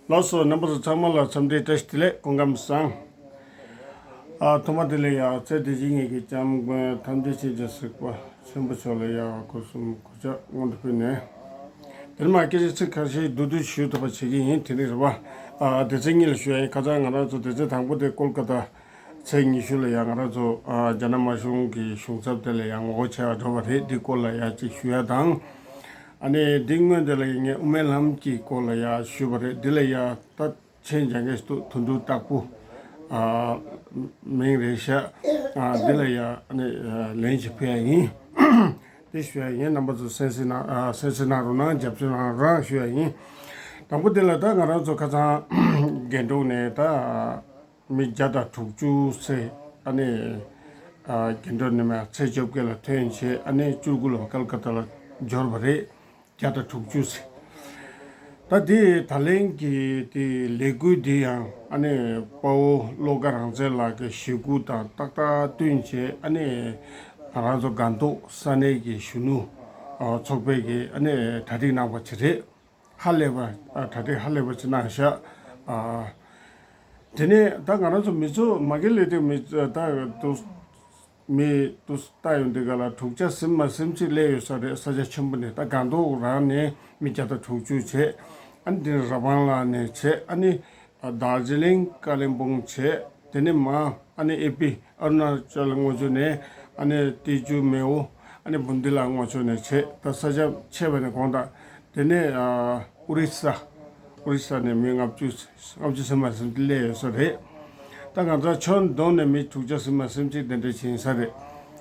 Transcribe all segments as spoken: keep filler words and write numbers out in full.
ལགས་སོ། རྣམ་པ་ཚོ་ཚང་མ་ལ་འཚམས་འདྲི་བཀྲ་ཤིས་བདེ་ལེགས། སྐུ་ཁམས་བཟང་། ཨ་ཐོག་མ་དེ་ལ་ཡང་ཚེ་འདི་ཕྱི་གཉིས་ཀྱི་སྐྱབས་མགོན་ཐམས་ཅད་མཁྱེན་ཅིང་གཟིགས་པ་ཆེན་པོ་མཆོག་ལ་ཡང་སྒོ་གསུམ་གུས་ཕྱག་སྔོན་དུ་ཕུལ་ནས། དེར་མ་སྐད་ཆ་ཚིག་ཁ་ཤས་བསྡུས་བསྡུས་ཞུ་ཐུབ་པ་བྱེད་ཀྱི་ཡིན། དེ་རིང་རེད་བ། ཨ་སྡེ་ཚན་གཉིས་ལ་ཞུ་ཡ་ཡིན། ཁ་སང་ང་རང་ཚོ་སྡེ་ཚན་དང་པོ་དེ་ཀོལ་ཀ་ཏ་ཚེས་ཉི་ཤུ་ལ་ཡང་ང་རང་ཚོ་ཨ་རྒྱ་ནག་དམར་གཞུང་གི་གཞུང་ཚབ་དེ་ལ་ཡང་ངོ་རྒོལ་བྱེད་པར་འགྲོ་བ་རེད། འདི་སྐོར་ལ་ཡང་ཅིག་ཞུ་ཡ་དང་། ཨ་ནི་འདི་སྔོན་དེ་ལ་ངས་དབུ་མའི་ལམ་གྱི་སྐོར་ལ་ཡང་ཞུས་པ་རེད། འདི་ལ་ཡང་ད་མཆན་རྒྱག་མཁན་ཞིག་འདུག་དོན་གྲུབ་སྟག་ཕུ། ཨ་མིང་རེད་ཤག་ཨ་འདི་ལ་ཡང་ཨ་ནི་ཨ་ལན་ཞིག་ཕུལ་ཡ་ཡིན། དེ་ཞུ་ཡ་ཡིན། རྣམ་པ་ཚོ་གསན་གཟིགས་གནང་། ཨ་གསན་གཟིགས་གནང་རོགས་གནང་། རྒྱབ་སྐྱོར་གནང་རོགས་གནང་ཞུ་ཡ་ཡིན། དང་པོ་དེ་ལ་ད་ང་རང་ཚོ་ཁ་སང་རྒྱན་དྲུག་ནས་ད་མི་བརྒྱ་དང་དྲུག་ཅུ་ཙམ་ཨ་ནི་ཨ་རྒྱན་དྲུག་ནས་མར་ཚེས་བཅོ་བརྒྱད་ལ་ཐོན་བྱས། ཨ་ནི་བཅུ་དགུ་ལ་ཀལ་ཀ་ཏ་ལ་འབྱོར་བ་རེད། བརྒྱ་དང་དྲུག་ཅུ་ཙམ། ད་དེ་ད་ལན་གྱི་དེ་ལས་འགུལ་འདི་ཡང་ཨ་ནི་དཔའ་བོ་བློ་དགའ་རང་བཙན་ལགས་ཀྱི་ཞུ་སྐུལ་དང་ཏག་ཏག་བསྟུན་བྱས། ཨ་ནི་ང་རང་ཚོ་སྒང་ཏོག་ས་གནས་ཀྱི་གཞོན་ནུ་ཨ་ཚོགས་པས་ཀྱི་ཨ་ནི་གྲ་སྒྲིག་གནང་བ་ཅིག་རེད། ཧ་ལས་པ། ཨ་གྲ་སྒྲིག་ཧ་ལས་པ་ཅིག་གནང་ཤག་ཨ་དེ་ནས་ད་ང་རང་ཚོ་མི་ཚོ་མ་གི་ལས་དེ་མི་ད་དུ་མི་དུ་ལྟ་ཡོང་དུས་ག་ལ་དྲུག་བརྒྱ་ཟིན་མ་ཟིན་ཅིག་སླེབས་ཡོད་ས་རེད། ས་ཆ་ཆེན་པོ་ནས། ད་སྒང་ཏོག་རང་ནས་མི་བརྒྱ་དང་དྲུག་ཅུ་བྱས། ཨ་ནི་དེ་ནས་ར་བང་ལ་ནས་བྱས། ཨ་ནི་ཨ་རྡོ་རྗེ་གླིང་། ཀ་ལིམ་པོང་བྱས། དེ་ནས་མར་ཨ་ནི་ཨེ་པི་ཨ་རུ་ན་ཅལ་ངོས་ཕྱོགས་ནས། ཨ་ནི་ཏེ་ཇུ་མེའོ། ཨ་ནི་བུན་དི་ལ་ངོས་ཕྱོགས་ནས་བྱས། ད་ས་ཆ་ཆེ་བ་ནས་གོང་དང་། དེ་ནས་ཨ་ཨོ་རི་ས། ཨོ་རི་ས་ནས་མི་ལྔ་བཅུ་ལྔ་བཅུ་ཟིན་མ་ཟིན་སླེབས་ཡོད་ས་རེད། ད་ང་ཚོ་ཁྱོན་བསྡོམས་ནས་མི་དྲུག་བརྒྱ་ཟིན་མ་ཟིན་ཅིག་གདན་འདྲེན་བྱས་ཡིན་ས་རེད།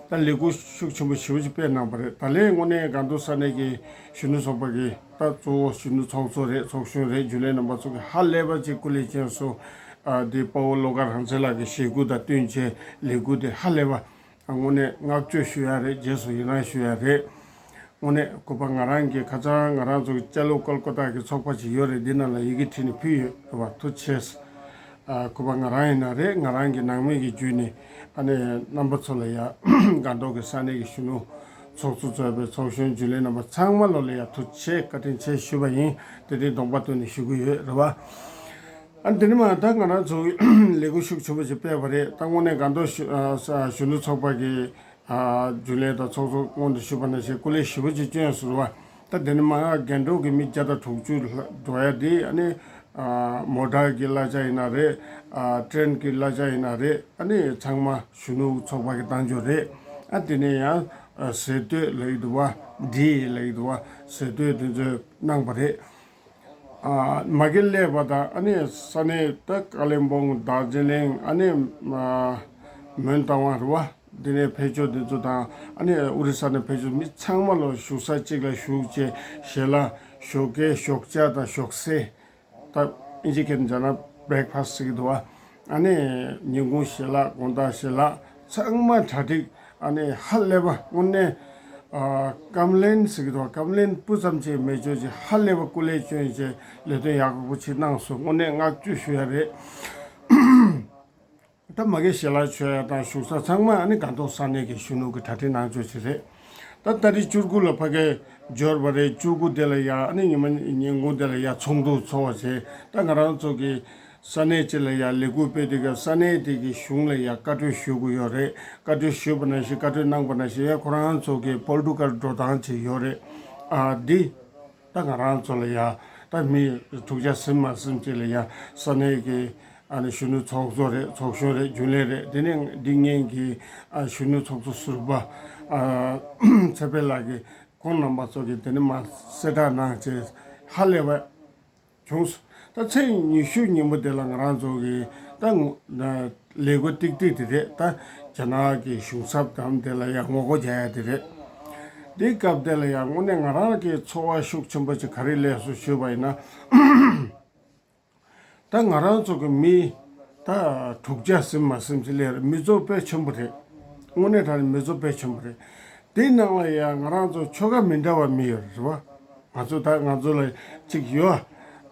ད་ལས་འགུལ་ཤུགས་ཆེན་པོ་ཞེ་པོ་ཅིག་སྤེལ་གནང་བ་རེད། ད་ལན་དངོས་གནས་སྒང་ཏོག་ས་གནས་ཀྱི་གཞོན་ནུ་ཚོགས་པ་གི་ད་གཙོ་བོ་གཞོན་ནུ་ཚོགས་གཙོ་རེད། ཚོགས་གཞོན་རེད། རྒྱུན་ལས་རྣམ་པ་ཚོ་གིས་ཧ་ལས་པ་ཅིག་སྐུ་ལས་བསྐྱོན་སོང་། ཨ་འདི་དཔའ་བོ་བློ་དགའ་རང་བཙན་ལགས་ཀྱི་ཞུ་སྐུལ་དང་བསྟུན་བྱས་ལས་འགུལ་དེ་ཧ་ལས་པ། དངོས་གནས་བསྔགས་བརྗོད་ཞུ་ཡ་རེད། རྗེས་སུ་ཡི་རང་ཞུ་ཡ་རེད། དངོས་གནས་གུས་པ་ང་རང་གིས་ཁ་སང་ང་རང་ཚོ་གི་ཅ་ལོ་ཀལ་ཀ་ཏ་གི་ཚོགས་པ་ཅིག་ཡོད་རེད། འདི་ནང་ལ་ཡི་གེ་བྲིས་ནས་ཕུལ་ཡོད་རེད་བ། ཐུགས་རྗེ་ཆེ། ཨ་གུས་པ་ང་རང་ཡིན་ན་རེད། ང་རང་གི་ནང་མི་གི་བརྒྱུད་ནས་ཨ་ནི་རྣམ་པ་ཚོ་ལ་ཡ་སྒང་ཏོག་གི་ས་གནས་ཀྱི་གཞོན་ནུ་ཚོགས་གཙོ་གཙོས་པའི་ཚོགས་གཞོན་རྒྱུན་ལས་རྣམ་པ་ཚང་མ་ལོ་ལ་ཡ་ཐུགས་རྗེ་ཆེ་བཀའ་དྲིན་ཆེ་ཞུ་བ་ཡིན། དེ་རིང་གདོང་པ་སྟོན་ནས་ཞུ་གི་ཡོད་རེད་བ། ཨ་འདི་ནི་མ་ད་ང་རང་ཚོ་ལས་འགུལ་ཤུགས་ཆེན་པོ་ཞིག་སྤེལ་བ་རེད། ད་དངོས་གནས་སྒང་ཏོག་གཞོན་ཨ་ས་གཞོན་ནུ་ཚོགས་པ་གི་ཨ་རྒྱུན་ལས་དང་ཚོགས་གཙོ་སྔོན་དུ་ཞུས་པ་ནང་བཞིན་སྐུ་ལས་ཞེ་པོ་ཅིག་བསྐྱོན་ཟེར་བ། ད་འདི་ནི་མ་སྒང་ཏོག་གི་མི་བརྒྱ་དང་དྲུག་ཅུ་ལྷག་འགྲོ་ཡ་དེ་ཨ་ནི་ཨ་མོ་ཊ་གི་གླ་ཆ་ཡིན་ན་རེད། ཨ་ཀྲེན་གི་གླ་ཆ་ཡིན་ན་རེད། ཨ་ནི་ཚང་མ་གཞོན་ནུ་ཚོགས་པ་གི་གཏོང་རྒྱུ་རེད། ཨ་དེ་ནས་ཡང་ཨ་ཟས་སྟོད་ལབ་ཀྱི་འདུག་བ། འདི་ལབ་ཀྱི་འདུག་བ། ཟས་སྟོད་དེ་ཚོས་གནང་བ་རེད། ཨ་མ་གི་ལས་པ་དང་ཨ་ནི་ས་གནས་ད་ཀ་ལིམ་པོང་། རྡོ་རྗེ་གླིང་། ཨ་ནི་ཨ་མོན་རྟ་དབང་རེད་བ། འདི་ནས་ཕེབས་ཕྱོགས་འདི་ཚོ་དང་། ཨ་ནི་ཨོ་རི་ས་ནས་ཕེབས་ཕྱོགས་མི་ཚང་མ་ལོ་བཞུགས་ས་གཅིག་ལ་བཞུགས་བྱས་ཞལ་ལག་ཞོགས་ཀས་ཞོགས་ཇ་དང་ཞོགས་ཟས། ད་ཨིན་ཇི་སྐད་ནས་བྱས་ན་བྷི་རེག་ཕ་སི་ཊི་ཟེར་གྱི་འདུག་བ། ཨ་ནི་ཉིན་གུང་ཞལ་ལག་དགོང་དག་ཞལ་ལག་ཚང་མ་གྲ་སྒྲིག་ཨ་ནི་ཧ་ལས་པ་དངོས་གནས་ཨ་ཀམ་ལེན་ཟེར་གྱི་འདུག་བ། ཀམ་ལེན་སྤུ་ཙམ་ཅིག་མེད་ཆོག་ཅིག་ཧ་ལས་པ་སྐུ་ལས་བསྐྱོན་བྱས་ལས་དོན་ཡག་པོ་ཅིག་གནང་སོང་། དངོས་གནས་བསྔགས་བརྗོད་ཞུ་ཡ་རེད། ད་མ་གི་ཞལ་ལག་མཆོད་ཡ་དང་བཞུགས་ས་ཚང་མ་ཨ་ནི་སྒང་ཏོག་ས་གནས་ཀྱི་གཞོན་ནུ་གི་གྲ་སྒྲིག་གནང་ཕྱོགས་ཅིག་རེད། ད་ཏ་རིག་བཅུ་དགུ་ལ་ཕ་གི་འབྱོར་བ་རེད། བཅུ་དགུ་དེ་ལ་ཡ་ཨ་ནི་ཉི་མ་ཉིན་གུང་དེ་ལ་ཡ་ཚོགས་འདུ་ཚོགས་པ་བྱས། ད་ང་རང་ཚོ་གི་ས་གནས་སྤྱི་ལ་ཡ་ལས་འགུལ་སྤེལ་དུས་སྐབས་ས་གནས་དེ་གི་གཞུང་ལ་ཡ་བཀའ་འཁྲོལ་ཞུ་དགོས་ཡོད་རེད། བཀའ་འཁྲོལ་ཞུས་པ་ནང་བཞིན་བཀའ་འཁྲོལ་གནང་པ་ནང་བཞིན་ཡ་ཁོ་རང་ཚོ་གི་པོ་ལི་ཊི་ཀལ་འགྲོ་སྟངས་ཅིག་ཡོད་རེད། ཨ་འདི་ད་ང་རང་ཚོ་ལ་ཡ་ད་མི་དྲུག་བརྒྱ་ཟིན་མ་ཟིན་ཅིག་ལ་ཡ་ས་གནས་ཀྱི་ཨ་ནི་གཞོན་ནུ་ཚོགས་གཙོ་རེད། ཚོགས་གཞོན་རེད། རྒྱུན་ལས་རེད། དེ་ནས་འདི་སྔོན་གྱི་ཨ་གཞོན་ནུ་ཚོགས་གཙོ་ཟུར་པ་ཨ་ཚེ་འཕེལ་ལགས་ཀྱིས་ཁོང་རྣམ་པ་ཚོ་གིས་དེ་ནས་མར་གསལ་བསྒྲགས་གནང་བྱས་ཧ་ལས་པ་བྱུང་སོང་། ད་ཚེས་ཉི་ཤུ་ཉིན་མོ་དེ་ལ་ང་རང་ཚོ་གི་ད་ངོ་ལས་འགུལ་ཏིག་ཏིག་དེ་རེད། ད་རྒྱ་ནག་གི་གཞུང་ཚབ་དམ་དེ་ལ་ཡང་ངོ་རྒོལ་རྒྱག་ཡ་དེ་རེད། དེའི་སྐབས་དེ་ལ་ཡང་དངོས་གནས་ང་རང་གི་ཚོར་བ་ཤུགས་ཆེན་པོ་ཅིག་ག་རེ་སླེབས་སོང་ཞུས་པ་ཡིན་ན། ད་ང་རང་ཚོ་གི་མི་ད་དྲུག་བརྒྱ་ཟིན་མ་ཟིན་ཅིག་སླེབས་རེད། མི་ཚོགས་དཔེ་ཆེན་པོ་རེད། དངོས་གནས་དྲང་གནས་མི་ཚོགས་དཔེ་ཆེན་པོ་རེད། དེའི་ནང་ལ་ཡང་ང་རང་ཚོ་ཆོལ་ཁ་མི་འདྲ་བ་མི་ཡོད་རེད་བ། ང་ཚོ་ད་ང་ཚོ་ལ་གཅིག་ཡོད།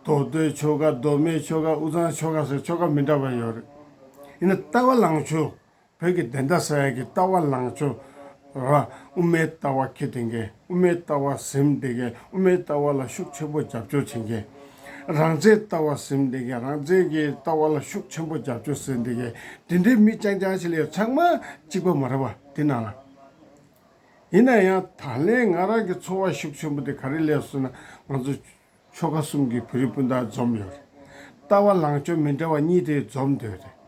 མདོ་སྟོད་ཆོལ་ཁ། མདོ་སྨད་ཆོལ་ཁ། དབུས་གཙང་ཆོལ་ཁ་ཟེར་ཆོལ་ཁ་མི་འདྲ་བ་ཡོད་རེད། ཡིན་ན་ལྟ་བ་ལངས་ཕྱོགས། བོད་ཀྱི་བདེན་མཐའ་གསལ་ཡག་གི་ལྟ་བ་ལངས་ཕྱོགས་ར། དབུ་མའི་ལྟ་བ་འཁྱེར་བསྡད་མཁན། དབུ་མའི་ལྟ་བ་ཟིན་བསྡད་མཁན། དབུ་མའི་ལྟ་བ་ལ་ཤུགས་ཆེན་པོ་རྒྱབ་སྐྱོར་བྱེད་མཁན། རང་བཙན་ལྟ་བ་ཟིན་བསྡད་མཁན། རང་བཙན་གྱི་ལྟ་བ་ལ་ཤུགས་ཆེན་པོ་རྒྱབ་སྐྱོར་ཟིན་བསྡད་མཁན་དེ་འདྲའི་མི་རྐྱང་རྐྱང་ཞིག་ལས། ཚང་མ་གཅིག་པ་མ་རེད་པ་དེ་ནང་ལ། ཡིན་ན་ཡང་ད་ལན་ང་རང་གི་ཚོར་བ་ཤུགས་ཆེན་པོ་དེ་ག་རེ་སླེབས་སོང་ན། ང་ཚོ་ཆོལ་ཁ་གསུམ་གྱི་བོད་རིགས་སྤུན་ཟླ་འཛོམས་ཡོད་རེད། ལྟ་བ་ལངས་ཕྱོགས་མི་འདྲ་བ་གཉིས་དེ་འཛོམས་བསྡད་རེད།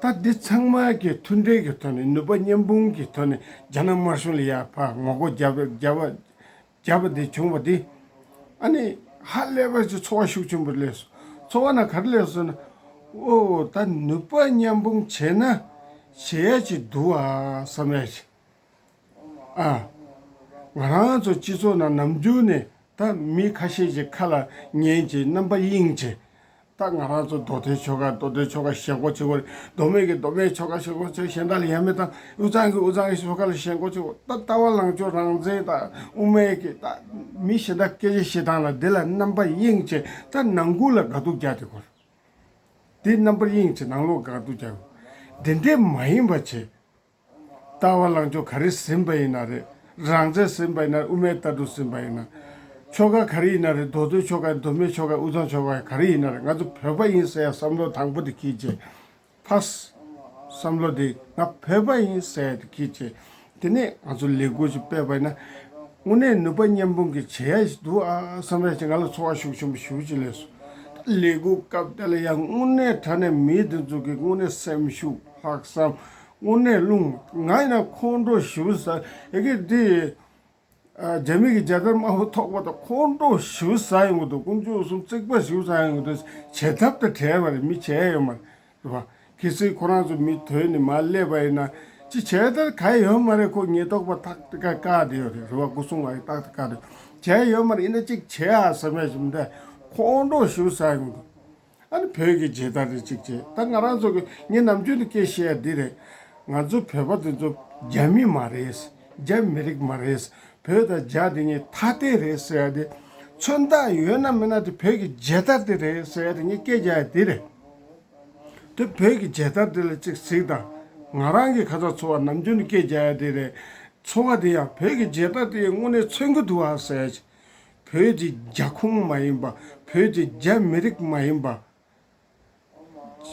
ད་འདི་ཚང་མ་གི་མཐུན་འབྲེལ་གྱི་ཐོག་ནས། ནུས་པ་མཉམ་སྤུངས་ཀྱི་ཐོག་ནས་རྒྱ་ནག་དམར་གཞུང་ལ་ཡར་ཕར་ངོ་རྒོལ་རྒྱབ་རྒྱབ་རྒྱབ་པ་དེ་བྱུང་བ་དེ། ཨ་ནི་ཧ་ལས་པ་ཞིག་ཚོར་བ་ཤུགས་ཆེན་པོ་སླེབས་སོང་། ཚོར་བ་ན་ག་རེ་སླེབས་སོང་ན། ཨོ་ད་ནུས་པ་མཉམ་སྤུངས་བྱས་ན་བྱེད་ཡ་ཅིག་འདུག་ཨ་བསམ་ཡ་ཅིག། ཨ། ང་རང་ཚོ་སྤྱི་ཚོགས་ནང་ནམ་རྒྱུན་ནས་ད་མི་ཁ་ཤས་ཀྱི་ཁ་ལ་ཉན་བྱས། རྣམ་པ་གཡེང་བྱས། ད་ང་རང་ཚོ་མདོ་སྟོད་ཆོལ་ཁ། མདོ་སྟོད་ཆོལ་ཁ་ཞེན་ཁོག་ཆེ་བོ་རེད། མདོ་སྨད་ཀྱི་མདོ་སྨད་ཆོལ་ཁ་ཞེན་ཁོག་ཆེ། གཞན་དག་ལ་ཡ་མེད་དང་། དབུས་གཙང་གི་དབུས་གཙང་གི་ཆོལ་ཁ་ལ་ཞེན་ཁོག་ཆེ་བོ། ད་ལྟ་བ་ལངས་ཕྱོགས་རང་བཙན་དང་དབུ་མའི་གི་ད་མི་གཞན་དག་སྐད་ཆ་བཤད་སྟངས་ལ་དེ་ལ་རྣམ་པ་གཡེང་བྱས། ད་ནང་ཁུལ་ལ་དགའ་སྡུག་རྒྱག་དེ་ཁོ་རེད། དེ་རྣམ་པ་གཡེང་བྱས་ནང་ལོགས་དགའ་སྡུག་རྒྱག་དགོས། དེ་འདྲས་མ་ཡིན་པ་བྱས། ལྟ་བ་ལངས་ཕྱོགས་ག་རེ་ཟིན་པ་ཡིན་ན་རེད། རང་བཙན་ཟིན་པ་ཡིན་ན། དབུ་མའི་ལྟ་གྲུབ་ཟིན་པ་ཡིན་ན། ཆོལ་ཁ་ག་རེ་ཡིན་ན་རེད། མདོ་སྟོད་ཆོལ་ཁ། མདོ་སྨད་ཆོལ་ཁ། དབུས་གཙང་ཆོལ་ཁ་ག་རེ་ཡིན་ན་རེད། ང་ཚོ་བོད་པ་ཡིན་ཟེར་ཡ་བསམ་བློ་དང་པོ་དེ་འཁྱེར་བྱས། ཕར་བསམ་བློ་དེ་ང་བོད་པ་ཡིན་ཟེར་ཡ་དེ་འཁྱེར་བྱས། དེ་ནས་ང་ཚོ་ལས་འགུལ་ཞིག་སྤེལ་བ་ཡིན་ན། དངོས་གནས་ནུས་པ་མཉམ་སྤུངས་ཀྱིས་བྱེད་ཡ་ཞིག་འདུག་ཨ་བསམ་ཡ་ཞིག་ང་ལ་ཚོར་བ་ཤུགས་ཆེན་པོ་ཞེ་པོ་ཅིག་སླེབས་སོང་། ད་ལས་འགུལ་སྐབས་དེ་ལ་ཡང་དངོས་གནས་དྲང་གནས་མི་དེ་ཚོ་གི་དངོས་གནས་སེམས་ཤུགས། ལྷག་བསམ། དངོས་གནས་རླུང་། ང་ཡིན་ན་ཁོང་ཁྲོ་ཞེ་པོ་ཟ་ཡ་གི་དེ། ཨ། རྒྱ་མི་གི་རྒྱལ་དར་དམར་པོ་ཐོགས་པ་དང་ཁོང་ཁྲོ་ཞེ་པོ་ཟ་ཡོང་གི་འདུག། དཀོན་མཆོག་གསུམ་བརྩེགས་པ་ཞེ་པོ་ཟ་ཡོང་གི་འདུག། བྱེད་ཐབས་དང་བྲལ་བ་རེད། མི་བྱེད་ཡ་ཡོད་མ་རེད། རེད་པ། གལ་སྲིད་ཁོ་རང་ཚོ་མི་དོན་ནི་མར་སླེབས་པ་ཡིན་ན། ཅི་བྱས་ད་ག་ཡོད་མ་རེད། ཁོ་ཉེན་རྟོག་པ་ཏག་ཏག་བཀག་བསྡད་ཡོད་རེད། རེད་པ། སྒོ་སྲུང་བ་ཡིས་ཏག་ཏག་བཀག་བསྡད་ཡོད། བྱས་ཡོད་མ་རེད། ཡིན་ན་ཅིག་བྱས་ཨ་བསམ་ཡ་ཞིག་མི་འདུག། ཁོང་ཁྲོ་ཞེ་པོ་ཟ་ཡོང་གི་འདུག། ཨ་ནི་བོད་ཀྱི་མཇལ་དར་དེ་གཅིག་བྱས། ད་ང་རང་ཚོ་གི་ངས་ནམ་རྒྱུན་དུ་སྐད་བཤད་ཡ་འདི་རེད། ང་ཚོ་བོད་པ་དེ་ཚོ་རྒྱ་མི་མ་རེད། རྒྱ་མི་རིགས་མ་རེད། བོད་དང་རྒྱ་དེ་གཉིས་ཐ་དད་རེད་ཟེར་ཡ་དེ། མཚོན་རྟགས་ཡོད་ན་མེད་ན་དེ་བོད་ཀྱི་མཇལ་དར་དེ་རེད་ཟེར་ཡ་དེ་ངས་སྐད་རྒྱག་ཡ་དེ་རེད། དེ་བོད་ཀྱི་མཇལ་དར་དེ་ལ་གཅིག་གཟིགས་དང་། ང་རང་གི་ཁ་ཚ་ཚོར་བ་ནམ་རྒྱུན་དུ་སྐད་རྒྱག་ཡ་དེ་རེད། ཚོར་བ་དེ་ཡང་བོད་ཀྱི་མཇལ་དར་དེ་དངོས་གནས་མཚོན་གྱི་འདུག་ཨ་ཟེར་ཡ་ཅིག། བོད་ཀྱི་རྒྱ་ཁུངས་མ་ཡིན་པ། བོད་ཀྱི་རྒྱ་མི་རིགས་མ་ཡིན་པ།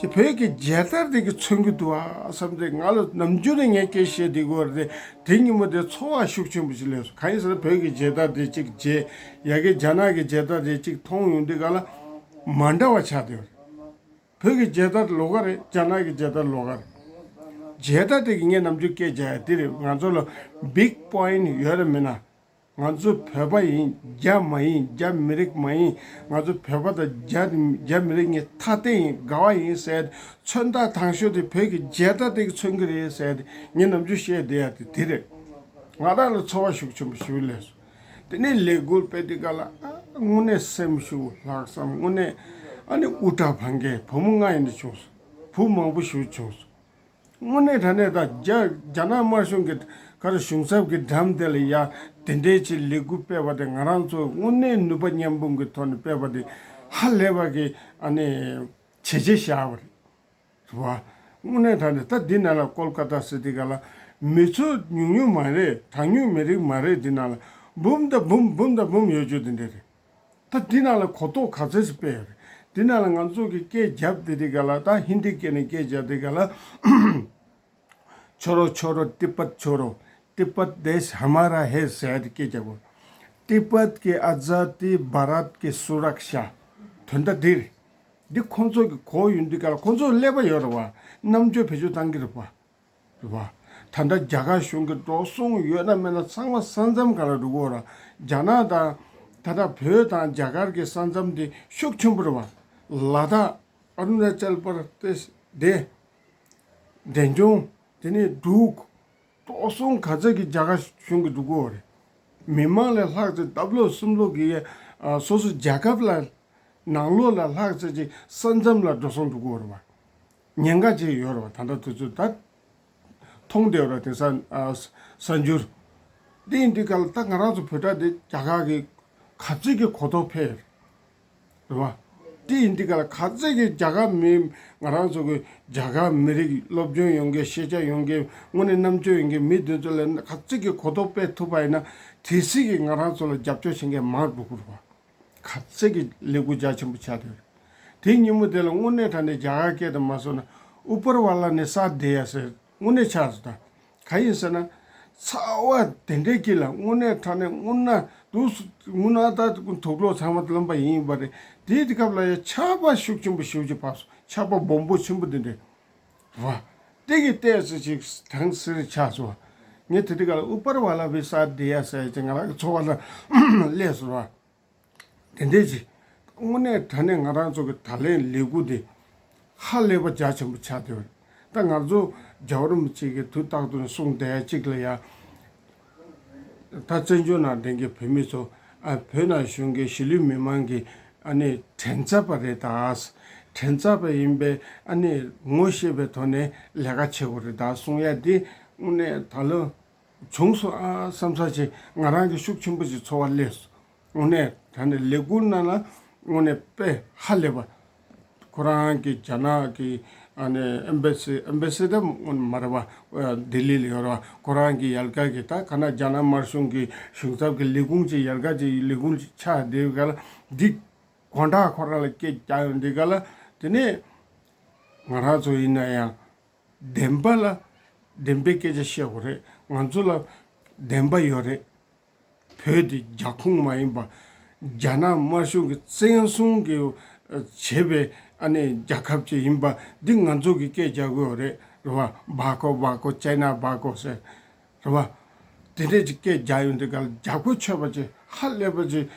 བོད་ཀྱི་མཇལ་དར་དེ་གིས་མཚོན་གྱི་འདུག་ཨ་བསམ་སྟེ། ང་ལ་ནམ་རྒྱུན་ནས་ངས་སྐད་བཤད་བསྡད་ཀྱི་ཡོད་རེད། དེ་ཉིན་མོ་དེ་ཚོར་བ་ཤུགས་ཆེན་པོ་ཞིག་སླེབས་སོང་། གང་ཡིན་ཟེར་ན་བོད་ཀྱི་མཇལ་དར་དེ་གཅིག་བྱས། ཡ་གི་རྒྱ་ནག་གི་མཇལ་དར་དེ་གཅིག་མཐོང་ཡོང་དུས་ག་ལ་མ་འདྲ་བ་ཆགས་བསྡད་ཡོད་རེད། བོད་ཀྱི་མཇལ་དར་ལོགས་ཀ་རེད། རྒྱ་ནག་གི་མཇལ་དར་ལོགས་ཀ་རེད། མཇལ་དར་དེ་གིས་ངས་ནམ་རྒྱུན་སྐད་རྒྱག་ཡ་དེ་རེད། ང་ཚོ་ལ་བིག་པོ་ཡིན་ཊི་ཡོད་རེད་མིན་ན། ང་ཚོ་བོད་པ་ཡིན། རྒྱ་མ་ཡིན། རྒྱ་མི་རིགས་མ་ཡིན། ང་ཚོ་བོད་པ་དང་རྒྱ་རྒྱ་མི་རིགས་གཉིས་ཐ་དད་ཡིན། དགའ་བ་ཡིན་ཟེར། མཚོན་རྟགས་དང་ཤོས་དེ་བོད་ཀྱི་མཇལ་དར་དེ་གིས་མཚོན་གྱི་རེད་ཟེར། ངས་ནམ་རྒྱུན་བཤད་བསྡད་ཡ་དེ་དེ་རེད། ང་རང་ལ་ཚོར་བ་ཤུགས་ཆེན་པོ་ཞིག་སླེབས་སོང་། དེ་ནས་ལས་འགུལ་སྤེལ་དུས་ག་ལ། ཨ། དངོས་གནས་སེམས་ཤུགས། ལྷག་བསམ། དངོས་གནས་ཨ་ནི་དབུ་སྐྲ་འཕང་མཁན་བུ་མོ་ལྔ་ཡིན་ན་བྱུང་སོང་། བུ་མང་པོ་ཞིག་བྱུང་སོང་། དངོས་གནས་དྲང་གནས་ད་རྒྱ་རྒྱ་ནག་དམར་གཞུང་གི་ག་རེ་གཞུང་ཚབ་ཀྱི་འགྲམ་དེ་ལ་ཡ་དེ་འདྲའི་ཅིག་ལས་འགུལ་སྤེལ་བ་དེ། ང་རང་ཚོ་དངོས་གནས་ནུས་པ་མཉམ་སྤུངས་ཀྱི་ཐོག་ནས་སྤེལ་བ་དེ་ཧ་ལས་པ་གི་ཨ་ནི་བྱས་རྗེས་བཞག་པ་རེད། རེད་པ། དངོས་གནས་དྲང་གནས་ད་འདི་ནང་ལ་ཀོལ་ཀ་ཏ་ཟེར་དུས་ག་ལ་མི་ཚོ་ཉུང་ཉུང་མ་རེད། གྲངས་ཉུང་མི་རིགས་མ་རེད། འདི་ནང་ལ་འབུམ་དང་འབུམ་འབུམ་དང་འབུམ་ཡོད་རྒྱུ་དེ་འདྲ་རེད། ད་འདི་ནང་ལ་གོ་རྟོགས་ག་ཚད་ཅིག་སྤེལ་ཡོད་རེད། འདི་ནང་ལ་ང་ཚོ་གི་སྐད་རྒྱབ་བསྡད་དུས་ག་ལ། ད་ཧིན་དི་སྐད་ནས་སྐད་རྒྱབ་དུས་ག་ལ། छोड़ो छोड़ो तिब्बत छोड़ो, तिब्बत देश हमारा है ཟེར་ཏེ་སྐད་རྒྱབ་དགོས། तिब्बत की आज़ादी, भारत की सुरक्षा། དོན་དག་འདིར། འདི་ཁོང་ཚོ་གི་གོ་ཡོང་དུས་ག་ལ། ཁོང་ཚོ་ཀླད་པ་ཡོད་རེད་པ། རྣམ་དཔྱོད་བེད་སྤྱོད་བཏང་གི་རེད་པ། རེད་པ། ད་ལྟ་རྒྱ་གར་གཞུང་གི་འགྲོ་སོང་ཡོད་ན་མེད་ན་ཚང་མ་ས་མཚམས་སྒང་ལ་འགྲོ་གི་ཡོད་རེད། རྒྱ་ནག་དང་ད་ལྟ་བོད་དང་རྒྱ་གར་གྱི་ས་མཚམས་དེ་ཤུགས་ཆེན་པོ་རེད་པ། ལ་དྭགས། ཨ་རུ་ན་ཅལ་པར་དེ་སི། དེ། འབྲས་ལྗོངས། དེ་ནས་འབྲུག། འགྲོ་སོང་ག་ཚད་ཀྱི་རྒྱ་གར་གཞུང་གིས་སྒྲུབ་ཀྱི་ཡོད་རེད། མི་མང་ལས་ལྷག་ཙམ་ལྡབ་ལོག་གསུམ་ལོག་གིས། ཨ། སོ་སོ་རྒྱལ་ཁབ་ལ་ནང་ལོགས་ལ་ལྷག་ཙམ་ཅིག་ས་མཚམས་ལ་འགྲོ་སོང་འགྲོ་གི་ཡོད་རེད་པ། ཉེན་ཁ་ཅིག་ཡོད་རེད་པ། ད་ལྟ་དུས་ཚོད་ད་མཐོང་བསྡད་ཡོད་རེད། དེང་སང་། ཨ། གསར་འགྱུར། དེ་ཡིན་དུས་ག་ལ་ད་ང་རང་ཚོ་བོད་དྲ་དེ་རྒྱ་གར་གྱི་ག་ཚོད་ཀྱི་གོ་རྟོགས་འཕེལ་རེད་པ། དེ་ཡིན་དུས་ག་ལ་ག་ཚོད་ཀྱི་རྒྱ་གར་མི། ང་རང་ཚོ་གི་རྒྱ་གར་མི་རིགས་སློབ་སྦྱོང་ཡོང་མཁན། ཤེས་བྱ་ཡོང་མཁན། དངོས་གནས་རྣམ་དཔྱོད་ཡོང་མཁན་མི་དེ་ཚོ་ལ་ག་ཚོད་ཀྱི་གོ་རྟོགས་སྤེལ་ཐུབ་པ་ཡིན་ན། དེ་སྲིད་ཀྱི་ང་རང་ཚོ་ལ་རྒྱབ་སྐྱོར་བྱེད་མཁན་མང་འགྲོ་གི་རེད་པ། ག་ཚད་ཀྱི་ལས་འགུལ་རྒྱ་ཆེན་པོ་ཆགས་བསྡད་ཡོད་རེད། དེའི་ཉིན་མོ་དེ་ལ་དངོས་གནས་དྲང་གནས་རྒྱ་གར་སྐད་དུ་མ་སོང་ན་ཨུ་པར་ཝ་ལ་ནི་ས་དེ་ཡ་ཟེར་དངོས་གནས་ཆགས་སོང་ད། ག་ཡིན་ཟེར་ན། ཚ་བ་དེ་འདྲའི་གི་ལ་དངོས་གནས་དྲང་གནས་དངོས་གནས་དུས་སུ་དངོས་གནས་ད་དུག་ལོག་ཚང་མ་རློན་པ་ཡིན་པ་རེད། དེའི་དུས་སྐབས་ལ་ཡ་ཆར་པ་ཤུགས་ཆེན་པོ་ཞེ་པོ་ཅིག་བབས་སོང་། ཆར་པ་སྦོམ་པོ་ཆེན་པོ་དེ་འདྲའི་བ། དེ་གི་ལྟས་ཚེ་ཅིག་དྭངས་སེར་ཆགས་སོང་བ། ངས་དེ་དུས་སྐབས་ལ་ཨུ་པར་ཝ་ལ་བི་ས་དེ་ཡ་ཟེར་ཅིག་ང་རང་གི་ཚོར་བ་ལ་སླེབས་སོང་བ། དེ་འདྲའི་ཅིག་དངོས་གནས་དྲང་གནས་ང་རང་ཚོ་གི་ད་ལན་ལས་འགུལ་འདི་ཧ་ལས་པ་རྒྱ་ཆེན་པོ་ཆགས་བསྡད་པ་རེད། ད་ང་ཚོ་རྒྱལ་བ་རིན་པོ་ཆེ་གིས་དུས་རྟག་ཏུ་ནས་གསུངས་བསྡད་ཡ་གཅིག་ལ་ཡ། ད་བཙན་བྱོལ་ནང་བསྡད་མཁན་བོད་མི་ཚོ་ཨ་བོད་ནང་བཞུགས་མཁན་གཞིས་ལུས་མི་མང་གི་ཨ་ནི་དྲན་རྩ་བ་རེད་ད། དྲན་རྩ་བ་ཡིན་པས་ཨ་ནི་ངོ་ཤེས་པའི་ཐོག་ནས་ལས་ཀ་བྱེད་དགོས་རེད་ད་གསུང་ཡ་འདི་དངོས་གནས་ད་ལོ། བྱུང་སོང་ཨ་བསམ་ས་ཆེ་ང་རང་གི་ཤུགས་ཆེན་པོ་ཞིག་ཚོར་བ་སླེབས་སོང་། དངོས་གནས་ད་ནི་ལས་འགུལ་ནང་ལ་དངོས་གནས་དཔེ་ཧ་ལས་པ། ཁོ་རང་གི་རྒྱ་ནག་གི་ཨ་ནི་ཨེམ་བྷ་སི་ཨེམ་བྷ་སི་ད་དངོས་གནས་མ་རེད་པ། ལྡི་ལི་ལ་ཡོད་རེད་པ། ཁོ་རང་གི་ཡལ་ག་གི་ད་ག་ན་རྒྱ་ནག་དམར་གཞུང་གི་གཞུང་ཚབ་ཀྱི་ལས་ཁུངས་ཅིག་ཡལ་ག་ཅིག་ལས་ཁུངས་ཅིག་ཆགས་བསྡད་ག་ལ་འདི་དགོང་དག་ཁོ་རང་ལ་སྐད་རྒྱག་ཡོང་འདི་ག་ལ་དེ་ནས་ང་རང་ཚོ་ཡིན་ན་ཡང་། བདེན་པ་ལ་བདེན་པའི་སྐད་ཆ་བཤད་དགོས་རེད། ང་ཚོ་ལ་བདེན་པ་ཡོད་རེད། བོད་དེ་རྒྱ་ཁོངས་མ་ཡིན་པ། རྒྱ་ནག་དམར་གཞུང་གི་བཙན་བཟུང་གི་བྱས་པའི་ཨ་ནི་རྒྱལ་ཁབ་ཅིག་ཡིན་པ་འདི་ང་ཚོ་གི་སྐད་རྒྱག་གི་ཡོད་རེད། རེད་བ། བ་ཀོ་བ་ཀོ་ཅའི་ན་བ་ཀོ་ཟེར། རེད་བ། དེ་འདྲས་ཅིག་སྐད་རྒྱག་ཡོང་དུས་ག་ལ་རྒྱབ་ཁུ་ཆོད་པ་ཅིག་ཧ་ལས་པ་ཅིག་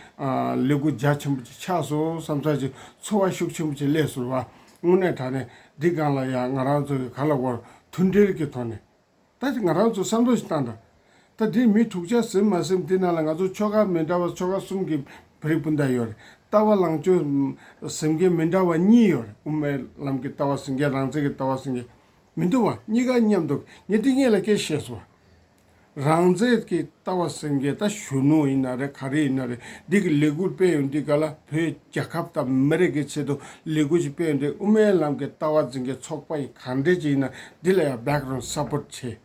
ལས་འགུལ་རྒྱ་ཆེན་པོ་ཅིག་ཆགས་སོང་བསམ་ས་ཅིག་ཚོར་བ་ཤུགས་ཆེན་པོ་ཅིག་སླེབས་སོང་བ། དངོས་གནས་དྲང་གནས་འདི་སྒང་ལ་ཡང་ང་རང་ཚོ་གི་ག་ལ་བར་མཐུན་སྒྲིལ་གྱི་ཐོག་ནས་ད་ཅིག་ང་རང་ཚོ་བསམ་བློ་ཞིག་བཏང་དང་། ད་འདི་མི་དྲུག་ཅུ་ཟིན་མ་ཟིན་འདི་ནང་ལ་ང་ཚོ་ཆོལ་ཁ་མི་འདྲ་བ་ཆོལ་ཁ་གསུམ་གྱི་བོད་རིགས་སྤུན་ཟླ་ཡོད་རེད། ལྟ་བ་ལངས་ཕྱོགས་ཟིན་མཁན་མི་འདྲ་བ་གཉིས་ཡོད་རེད། དབུ་མའི་ལམ་གྱི་ལྟ་བ་ཟིན་མཁན་རང་བཙན་གྱི་ལྟ་བ་ཟིན་མཁན་མི་འདུག་བ། གཉིས་ཀ་མཉམ་དུ་ངས་འདི་སྔོན་ལ་སྐད་བཤད་སོང་བ། རང་བཙན་གྱི་ལྟ་བ་ཟེར་མཁན་ད་གཞོན་ནུ་ཡིན་ན་རེད་ག་རེ་ཡིན་ན་རེད། འདི་གི་ལས་འགུལ་སྤེལ་ཡོང་དུས་ག་ལ་བོད་རྒྱལ་ཁབ་དང་མི་རིགས་ཀྱི་ཆེད་དུ་ལས་འགུལ་ཞིག་སྤེལ་ཡོང་དུས་དབུ་མའི་ལམ་གྱི་ལྟ་བ་འཛིན་མཁན་ཚོགས་པ་ཡིན་གང་འདྲ་ཅིག་ཡིན་ན་འདི་ལ་ཡང་background support་བྱེད།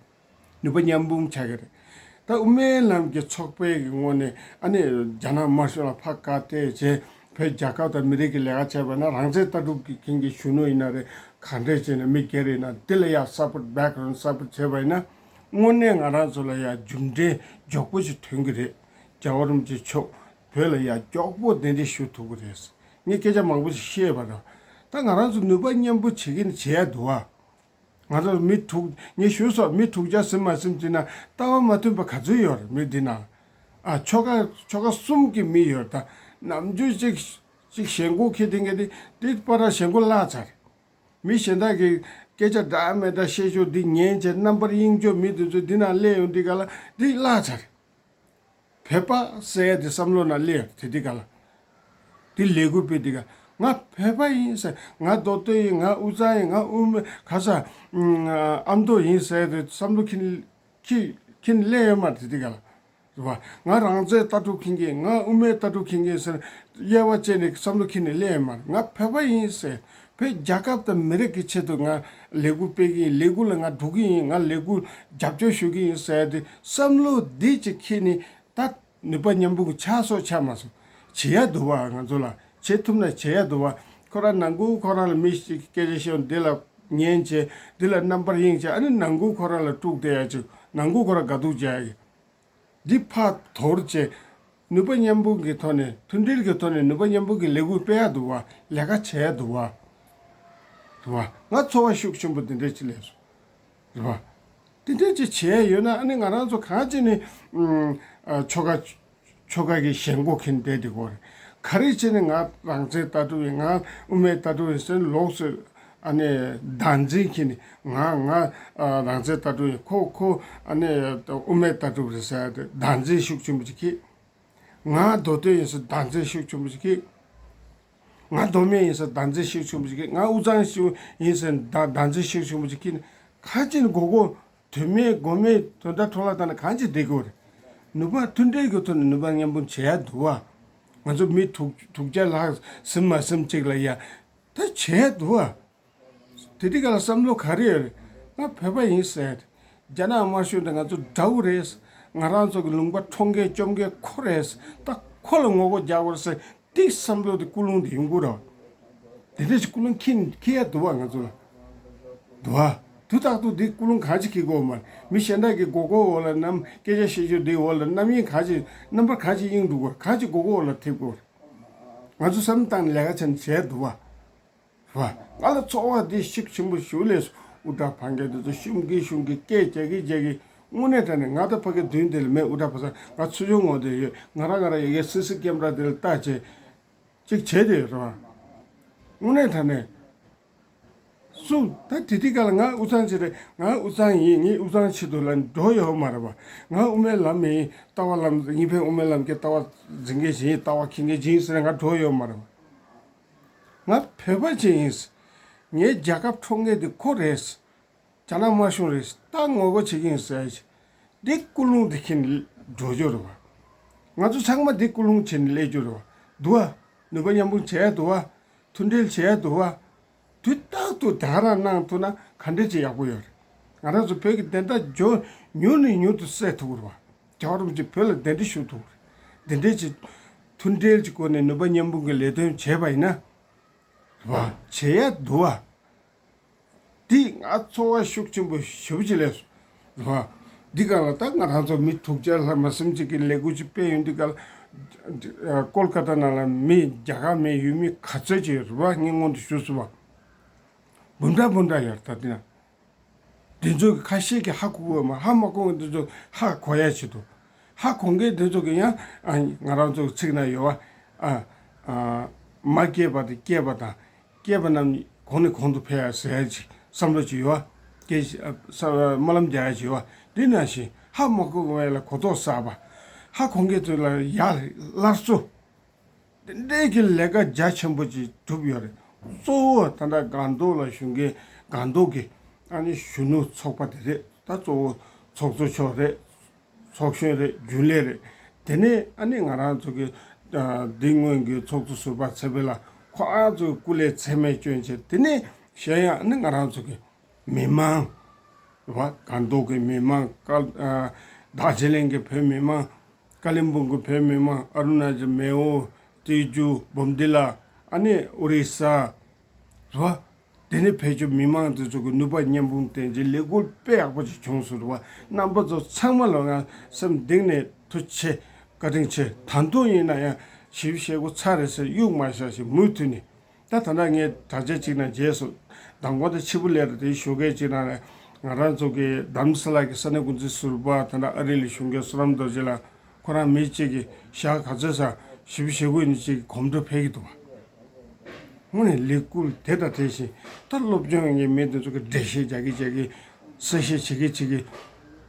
ནུས་པ་མཉམ་སྤུངས་བྱ་གི་རེད། ད་དབུ་མའི་ལམ་གྱི་ཚོགས་པའི་གི་ངོས་ནས་ཨ་ནི་རྒྱ་ནག་དམར་གཞུང་ལ་ཕར་བཀའ་བསྟན་བྱས། བོད་རྒྱལ་ཁབ་དང་མི་རིགས་ཀྱི་ལས་ཀ་བྱས་པ་ན་རང་བཙན་ལྟ་གྲུབ་ཀྱི་མཁན་གྱི་གཞོན་ནུ་ཡིན་ན་རེད་གང་འདྲས་བྱས་ན་མི་སྒེར་ཡིན་ན་འདི་ལ་ཡང་support background support་བྱས་པ་ཡིན་ན། དངོས་གནས་ང་རང་ཚོ་ལ་ཡང་རྒྱུ་འབྲས་མགྱོགས་པོ་ཞིག་ཐོན་གྱི་རེད། རྒྱལ་བ་རིན་པོ་ཆེ་མཆོག་བོད་ལ་ཡང་མགྱོགས་པོ་གདན་འདྲེན་ཞུ་ཐུབ་ཀྱི་རེད། ངས་སྐད་ཆ་མང་པོ་ཞིག་བཤད་པ་རེད། ད་ང་རང་ཚོ་ནུས་པ་མཉམ་སྤུངས་བྱེད་ཀྱི་ནི་བྱེད་ཡ་འདུག་བ། ང་ཚོ་མི་དྲུག་ངས་ཞུས་སོང་མི་དྲུག་ཅུ་ཟིན་མ་ཟིན་བྱས་ན་ལྟ་བ་མ་མཐུན་པ་ག་ཚོད་ཡོད་རེད་མི་འདི་ན། ཨ་ཆོལ་ཁ་ཆོལ་ཁ་གསུམ་གྱི་མི་ཡོད་ད། ནམ་རྒྱུན་གཅིག་གཅིག་ཞེན་ཁོག་ཁྱེར་དེ་འགའ་དེ་དེ་པར་ཞེན་ཁོག་བརླག་ཚར་རེད། མི་གཞན་དག་གིས་སྐད་ཆ་འདྲ་མི་འདྲ་བཤད་ཆོག་འདི་ཉན་བྱས་རྣམ་པར་གཡེང་ཆོག་མི་དེ་ཚོ་འདི་ན་སླེབས་ཡོང་དུས་ག་ལ་འདི་བརླག་ཚར་རེད། བོད་པ་ཟེར་ཡ་དེ་བསམ་བློ་ན་སླེབས་དེ་དེ་ག་ལ། དེ་ལས་འགུལ་སྤེལ་དེ་ག་ང་བོད་པ་ཡིན་ཟེར། ང་མདོ་སྟོད་ཡིན། ང་དབུས་གཙང་ཡིན། ང་དབུ་མའི་ག་ས་ཨ་མདོ་ཡིན་ཟེར་དེ་བསམ་བློ་ཁྱིན་ཁྱི་ཁྱིན་སླེབས་ཡོད་མ་རེད་དེ་དེ་ག་ལ། རེད་བ། ང་རང་བཙན་ལྟ་གྲུབ་མཁྱེན་མཁན། ང་དབུ་མའི་ལྟ་གྲུབ་མཁྱེན་མཁན་ཟེར་དབྱེ་བ་བཅད་ནས་བསམ་བློ་ཁྱིན་ནས་སླེབས་ཡོད་མ་རེད། ང་བོད་པ་ཡིན་ཟེར། བོད་རྒྱལ་ཁབ་དང་མི་རིགས་ཀྱི་ཆེད་དུ་ང་ལས་འགུལ་སྤེལ་གི་ཡིན། ལས་འགུལ་ལ་ང་འགྲོ་གི་ཡིན། ང་ལས་འགུལ་རྒྱབ་སྐྱོར་ཞུ་གི་ཡིན་ཟེར་དེ་བསམ་བློ་འདི་ཅིག་ཁྱེར་ནས་ད་ནུས་པ་མཉམ་སྤུངས་ཆགས་སོང་ཆགས་མ་སོང་བྱེད་ཡ་འདུག་བ། ང་ཚོ་ལ་བྱེད་ཐུབ་ན་བྱེད་ཡ་འདུག་བ། ཁོ་རང་ནང་ཁུལ་ཁོ་རང་ལ་མི་ཞིག་སྐད་ཆ་བཤད་འདི་ལ་ཉན་བྱས་འདི་ལ་རྣམ་པར་གཡེང་བྱས་ཨ་ནི་ནང་ཁུལ་ཁོ་རང་ལ་དཀྲུག་བསྡད་ཡ་ཅིག་ནང་ཁུལ་ཁོ་རང་དགའ་སྡུག་བྱེད་ཡ་གི་འདི་ཕར་དོར་བྱས། ནུས་པ་མཉམ་སྤུངས་ཀྱི་ཐོག་ནས་མཐུན་སྒྲིལ་གྱི་ཐོག་ནས་ནུས་པ་མཉམ་སྤུངས་ཀྱི་ལས་འགུལ་སྤེལ་ཡ་འདུག་བ། ལས་ཀ་བྱེད་ཡ་འདུག་བ། རེད་བ། ང་ཚོར་བ་ཤུགས་ཆེན་པོ་འདི་འདྲ་ཅིག་སླེབས་སོང་། རེད་བ། འདི་འདྲ་ཅིག་བྱེད་ཡ་ཡོད་ན་ཨ་ནི་ང་རང་ཚོ་གང་བྱས་ནས་ཨུམ་ཨ་ཆོལ་ཁ་ཆོལ་ཁ་གི་ཞེན་ཁོག་འཁྱེར་བསྡད་དེ་གོ་རེད། ག་རེ་བྱས་ནས་ང་རང་བཙན་ལྟ་གྲུབ་ཡིན། ང་དབུ་མའི་ལྟ་གྲུབ་ཡིན་ཟེར་ལོགས་སུ་ཨ་ནི་བདག་འཛིན་འཁྱེར་ནས་ང་ང་ཨ་རང་བཙན་ལྟ་གྲུབ་ཡིན། ཁོ་ཁོ་ཨ་ནི་དབུ་མའི་ལྟ་གྲུབ་རེད་ཟེར་ཏེ་བདག་འཛིན་ཤུགས་ཆེན་པོ་ཅིག་འཁྱེར། ང་མདོ་སྟོད་ཡིན་ཟེར་བདག་འཛིན་ཤུགས་ཆེན་པོ་ཅིག་འཁྱེར། ང་མདོ་སྨད་ཡིན་ཟེར་བདག་འཛིན་ཤུགས་ཆེན་པོ་ཅིག་འཁྱེར། ང་དབུས་གཙང་ཞིག་ཡིན་ཟེར་བདག་བདག་འཛིན་ཤུགས་ཆེན་པོ་ཅིག་འཁྱེར་ནས་ག་ཅིག་ནས་མགོ་སྐོར་དོན་མེད་མགོ་མེད་དོན་དག་འཕྲོ་བརླག་བཏང་ན་གང་ཅིག་བསྡད་དགོས་རེད། ནུས་པ་མཐུན་སྒྲིལ་གྱི་ཐོག་ནས་ནུས་པ་མཉམ་སྤུངས་བྱེད་ཡ་འདུག་བ། ང་ཚོ་མི་དྲུག་དྲུག་བརྒྱ་ལྷག་ཟིན་མ་ཟིན་ཅིག་ལ་ཡ་ད་བྱེད་ཡ་འདུག་བ། དེ་དུས་ག་ལ་བསམ་བློ་ག་རེ་ཡོད་རེད། ང་བོད་པ་ཡིན་ཟེར། རྒྱ་ནག་དམར་གཞུང་དང་ང་ཚོ་འདྲ་བོ་རེད། ང་རང་ཚོ་གི་ལུང་པ་འཕྲོག་མཁན་བཅོམ་མཁན་ཁོ་རེད། ད་ཁོ་ལ་ངོ་རྒོལ་རྒྱག་དགོས་རེད་ཟེར། དེ་བསམ་བློ་དེ་ཀུན་སློང་དེ་ཡོང་གི་རེད། དེ་འདྲ་ཞིག་ཀུན་སློང་འཁྱེར་འཁྱེར་ཡ་འདུག་བ། ང་ཚོ་ལ་འདུག་བ། དུས་རྟག་ཏུ་འདི་ཀུན་སློང་གང་ཅི་འཁྱེར་དགོས་མ་རེད། མི་གཞན་དག་གི་མགོ་སྐོར་འོག་ལ་བསྣམས། སྐད་ཆ་བཤད་རྒྱུ་འདིའི་འོག་ལ་རྣམ་གཡེང་གང་ཅི་རྣམ་པ་གང་ཅི་གཡེང་འགྲོ་དགོས། གང་ཅི་མགོ་སྐོར་འོག་ལ་ཐེབས་དགོས། ང་ཚོ་བསམ་བློ་བཏང་ནས་ལས་ཀ་བྱས་ནས་བྱས་འདུག་བ། རེད་བ། ང་ལ་ཚོར་བ་འདི་ཤུགས་ཆེན་པོ་ཞིག་སླེབས་སོང་། དབུ་སྐྲ་ཕར་འགྱེལ་དེ་ཚོ་ཤུམ་གི་ཤུམ་གི་སྐད་རྒྱག་གི་རྒྱག་གི། དངོས་གནས་དྲང་གནས་ང་ད་ཕ་གི་མདུན་དེ་ལ་མེད། དབུ་སྐྲ་ཕར་ཟ། ང་ཚུར་ཕྱོགས་ངོས་དེ་ཡོད། ང་རང་ང་རང་ཡ་གི་སི་སི་ཀེམ་ར་དེ་ལ་བལྟས་བྱས་ཅིག་བྱས་དེ་རེད་བ། དངོས་གནས་དྲང་གནས་སུ་ད་དེ་དུས་སྐབས་ལ་ང་དབུས་གཙང་ཅིག་རེད། ང་དབུས་གཙང་ཡིན། ངས་དབུས་གཙང་ཆེད་དུ་ལ་འགྲོ་ཡོད་མ་རེད་བ། ང་དབུ་མའི་ལམ་ཡིན། ལྟ་བ་ལམ་གཉིས་ཕན་དབུ་མའི་ལམ་གྱི་ལྟ་བ་འཛིན་མཁན་ཞིག་ཡིན། ལྟ་བ་འཁྱེར་མཁན་ཞིག་ཡིན་ཟེར་ནས་ང་འགྲོ་ཡོད་མ་རེད་བ། ང་བོད་པ་ཅིག་ཡིན། ངའི་རྒྱལ་ཁབ་འཕྲོག་མཁན་དེ་ཁོ་རེད། རྒྱ་ནག་དམར་གཞུང་རེད། ད་ངོ་རྒོལ་བྱེད་ཀྱི་ཡིན་ཟེར་ཡ་ཅིག་འདི་ཀུན་སློང་དེ་འཁྱེར་ནས་འགྲོ་རྒྱུ་རེད་བ། ང་ཚོ་ཚང་མ་འདི་ཀུན་སློང་བྱས་ནས་སླེབས་རྒྱུ་རེད་བ། འདུག་བ། ནུས་པ་མཉམ་སྤུངས་བྱས་འདུག་བ། མཐུན་སྒྲིལ་བྱས་འདུག་བ། དུས་རྟག་ཏུ་དེ་ག་རང་གནང་ཐུབ་ན་ག་འདྲ་ཅིག་ཡག་པོ་ཡོད་རེད། ང་རང་ཚོ་བོད་ཀྱི་བདེན་མཐའ་འཇོ་མྱུར་ནས་མྱུར་དུ་གསལ་ཐུབ་ཀྱི་རེད་བ། རྒྱལ་བ་རིན་པོ་ཆེ་བོད་ལ་གདན་འདྲེན་ཞུ་ཐུབ་ཀྱི་རེད། དེ་འདྲའི་ཅིག་མཐུན་སྒྲིལ་གྱི་སྒོ་ནས་ནུས་པ་མཉམ་སྤུངས་ཀྱི་ལས་དོན་བྱས་པ་ཡིན་ན། རེད་བ། བྱེད་ཡ་འདུག་བ། འདི་ང་ཚོར་བ་ཤུགས་ཆེན་པོ་ཞེ་པོ་ཅིག་སླེབས་སོང་། རེད་བ། འདི་ག་ལ་ད་ང་རང་ཚོ་མི་དྲུག་བརྒྱ་ལྷག་མ་སུམ་ཅུ་གི་ལས་འགུལ་ཅིག་སྤེལ་ཡོང་དུས་སྐབས་ལ། ཀོལ་ཀ་ཏ་ནང་ལ་མི་རྒྱ་གར་མི་ཡུལ་མི་ག་ཚོད་ཅིག་ཡོད་རེད་བ། ངས་སྔོན་དུ་ཞུས་སོང་བ། འབུམ་ཕྲག་འབུམ་ཕྲག་ཡོད་རེད། ད་འདི་ན། འདི་ཚོ་གི་ཁ་ཤས་ཀྱིས་ཧ་གོ་གི་ཡོད་མ། ཧ་མ་གོ་མཁན་འདི་ཚོ་ཧ་གོ་ཡ་ཆེད་དུ། ཧ་གོ་མཁན་འདི་ཚོ་གི་ཡང་ཨ་ང་རང་ཚོ་ཚིག་ན་ཡོད་བ། ཨ་ཨ་མ་སྐྱེས་པ་དེ་སྐྱེས་པ་དང་། སྐྱེས་པ་རྣམས་གོང་ནས་གོང་དུ་འཕེལ་ཡ་ཟེར་ཡ་ཅིག་བསམ་བློ་ཅིག་ཡོད་བ། སྐད་ཆ་ཨ་ས་སྨོན་ལམ་རྒྱག་ཡ་ཅིག་ཡོད་བ། འདི་ནང་བཞིན་ཧ་མ་གོ་བ་ལ་གོ་རྟོགས་གསར་པ། ཧ་གོ་མཁན་ཚོ་ལ་ཡར་སླར་གསོ། དེ་འདྲའི་གི་ལས་ཀ་རྒྱ་ཆེན་པོ་ཅིག་གྲུབ་ཡོད་རེད། གཙོ་བོ་ད་ལྟ་སྒང་ཏོག་ལ་བཞུགས་མཁན་སྒང་ཏོག་གི་ཨ་ནི་གཞོན་ནུ་ཚོགས་པ་དེ་རེད། ད་གཙོ་བོ་ཚོགས་གཙོ་མཆོག་རེད། ཚོགས་གཞོན་རེད། རྒྱུན་ལས་རེད། དེ་ནས་ཨ་ནི་ང་རང་ཚོ་གི་ཨ་འདི་སྔོན་གྱི་ཚོགས་གཙོ་ཟུར་པ་ཚེ་འཕེལ་ལགས། ཁོ་རང་ཚོ་སྐུ་ལས་ཚད་མེད་བསྐྱོན་བྱས། དེ་ནས་གཞན་ཡང་ཨ་ནི་ང་རང་ཚོ་གི་མི་མང་། རེད་བ། སྒང་ཏོག་གི་མི་མང་། ཀ་ཨ་རྡོ་རྗེ་གླིང་གི་བོད་མི་མང་། ཀ་ལིམ་པོང་གི་བོད་མི་མང་། ཨ་རུ་ན་ཅལ། མེའོ། ཏེ་ཇུ། བོམ་དི་ལ། ཨ་ནི་ཨོ་རི་ས། རེད་བ། དེ་ནས་བོད་ཀྱི་མི་མང་དེ་ཚོ་གི་ནུས་པ་མཉམ་སྤུངས་བསྟན་བྱས་ལས་འགུལ་དཔེ་ཡག་པོ་ཅིག་བྱུང་སོང་། རེད་བ། རྣམ་པ་ཚོ་ཚང་མ་ལ་ང་སེམས་གཏིང་ནས་ཐུགས་རྗེ་ཆེ། བཀའ་དྲིན་ཆེ། ད་དུང་ཡིན་ན་ཡང་ཞིབ་བཤད་དགོས་ཚར་རེད་ཟེར་གཡུག་མ་བཞག་ཞིག་མུ་མཐུད་ནས། ད་ད་ལྟ་ངས་དྲ་རྒྱ་གཅིག་ནང་མཇལ་སོང་། མདང་དགོང་དག་ཕྱི་པོ་ལས་ར་དེའི་ཞོགས་ཀས་གཅིག་ནང་ལ་ང་རང་ཚོ་གི་དྷ་རམ་ས་ལ་གི་ས་གནས་འགོ་འཛིན་ཟུར་པ་ད་ལྟ་ཨ་རི་ལ་བཞུགས་མཁན་བསོད་ནམས་རྡོ་རྗེ་ལགས། ཁོ་རང་མི་གཅིག་གིས་ཞག་ག་ཚོད་ཙམ་ཞིབ་བཤད་དགོས་ནི་གཅིག་གི་གོམ་བགྲོད་ཕེབས་ཀྱི་འདུག་བ། དངོས་གནས་ལས་འགུལ་དེ་དང་དེ་བཞིན་ད་སློབ་སྦྱོང་གི་མི་དེ་ཚོ་གི་འགྲེལ་བཤད་རྒྱག་གི་རྒྱག་གི། གསལ་བཤད་བྱེད་ཀྱི་བྱེད་ཀྱི།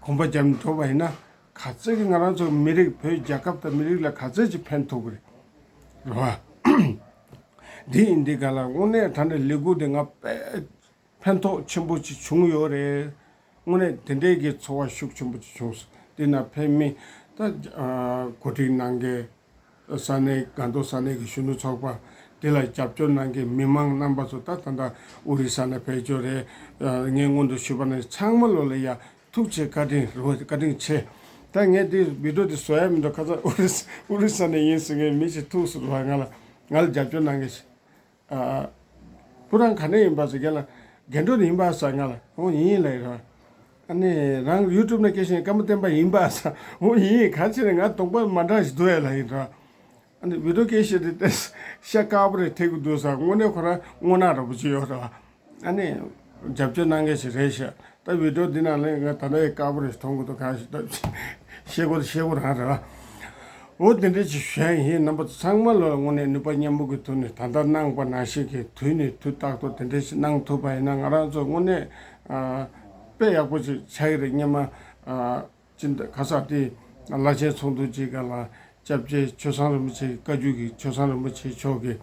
གོམ་པ་རྒྱབ་ནས་འགྲོ་བ་ཡིན་ན། ག་ཚོད་ཀྱི་ང་རང་ཚོ་མི་རིགས་བོད་རྒྱལ་ཁབ་དང་མི་རིགས་ལ་ག་ཚོད་ཅིག་ཕན་ཐོགས་ཀྱི་རེད། རེད་བ། འདི་ཡིན་འདི་ག་ལ་དངོས་གནས་ད་ནི་ལས་འགུལ་འདི་ང་དཔེ་ཕན་ཐོགས་ཆེན་པོ་ཅིག་བྱུང་ཡོད་རེད། དངོས་གནས་དེ་འདྲའི་གི་ཚོར་བ་ཤུགས་ཆེན་པོ་ཅིག་བྱུང་སོང་། འདི་ན་ཕེབས་མི་ད་ཨ་གོ་སྒྲིག་གནང་མཁན་ས་གནས་སྒང་ཏོག་ས་གནས་ཀྱི་གཞོན་ནུ་ཚོགས་པ། དེ་ལ་རྒྱབ་སྐྱོར་གནང་མཁན་མི་མང་རྣམ་པ་ཚོ། ད་ད་ལྟ་ཨོ་རི་ས་ནས་ཕེབས་ཀྱི་ཡོད་རེད། ཨ་ངས་སྔོན་དུ་ཞུས་པ་ནང་བཞིན་ཚང་མ་ལོ་ལ་ཡ་ཐུགས་རྗེ་བཀའ་དྲིན་རེད་བ། བཀའ་དྲིན་ཆེ། ད་ངས་འདི་བི་ཌི་ཡོ་འདི་བཟོ་ཡ་མི་འདུག་ཁ་སང་ཨོ་རི་ས་ཨོ་རི་ས་ནས་ཡིན་ཟེར་མཁན་མི་ཞིག་ཐུག་སོང་རེད་བ། ང་ལ་ང་ལ་རྒྱབ་སྐྱོར་གནང་མཁན་ཞིག་ཨ། བུ་རང་ག་ནས་ཡིན་པ་ཟེར། རྒན་ལགས་རྒན་འགྲོ་ནས་ཡིན་པ་ཟེར། ང་ལ་འོ་ཡིན་ལབ་ཡིན་ར། ཨ་ནི་རང་ཡུ་ཊུབ་ནང་སྐད་ཆ་ཡིན། ཀརྨ་བསྟན་པ་ཡིན་པ་ཟེར། འོ་ཡིན། ག་ཅི་རེད། ང་གདོང་པ་མ་འདྲ་ཞིག་འདུག་ཡ་ལབ་ཡིན་ར། ཨ་ནི་བི་ཌི་ཡོ་སྐད་ཆ་དེ་ཏོག་ཙམ་དཀར་པོ་རེ་ཐེབས་ཀྱི་འདུག་ཟེར། དངོས་གནས་ཁོ་རང་སྔོ་ནག་འདྲ་པོ་ཅིག་ཡོད་ར། ཨ་ནི་རྒྱབ་སྐྱོར་གནང་མཁན་ཞིག་རེད་ཤག་ད་བི་ཌི་ཡོ་འདི་ནང་ལ་ང་ད་ལྟ་ཡི་དཀར་པོ་རེ་མཐོང་གི་འདུག་གང་ཞིག་ད་བཤད་དགོས་བཤད་དགོས་རང་རེད་བ། འོ་དེ་འདྲ་ཞིག་ཞུ་ཡ་ཡིན། རྣམ་པ་ཚང་མ་ལོ་ལ་དངོས་གནས་ནུས་པ་མཉམ་སྤུངས་ཀྱི་ཐོག་ནས་ད་ལྟ་གནང་པ་ནང་བཞིན་གྱི་དུས་ནས་དུས་རྟག་ཏུ་དེ་འདྲ་ཞིག་གནང་ཐུབ་པ་ཡིན་ན་ང་རང་ཚོ་དངོས་གནས་ཨ་དཔེ་ཡག་པོ་ཅིག་ཆགས་ཀྱི་རེད། སྔོན་མ་ཨ་སྤྱི་ཟླ་ཁ་ས་དེ་བླ་ཆེན་ཚོགས་འདུ་ཅིག་སྒང་ལ་སྐྱབས་རྗེ་ཆོས་བཟང་རིན་པོ་ཆེ་བཀའ་བརྒྱུད་ཀྱི་ཆོས་བཟང་རིན་པོ་ཆེ་མཆོག་གིས་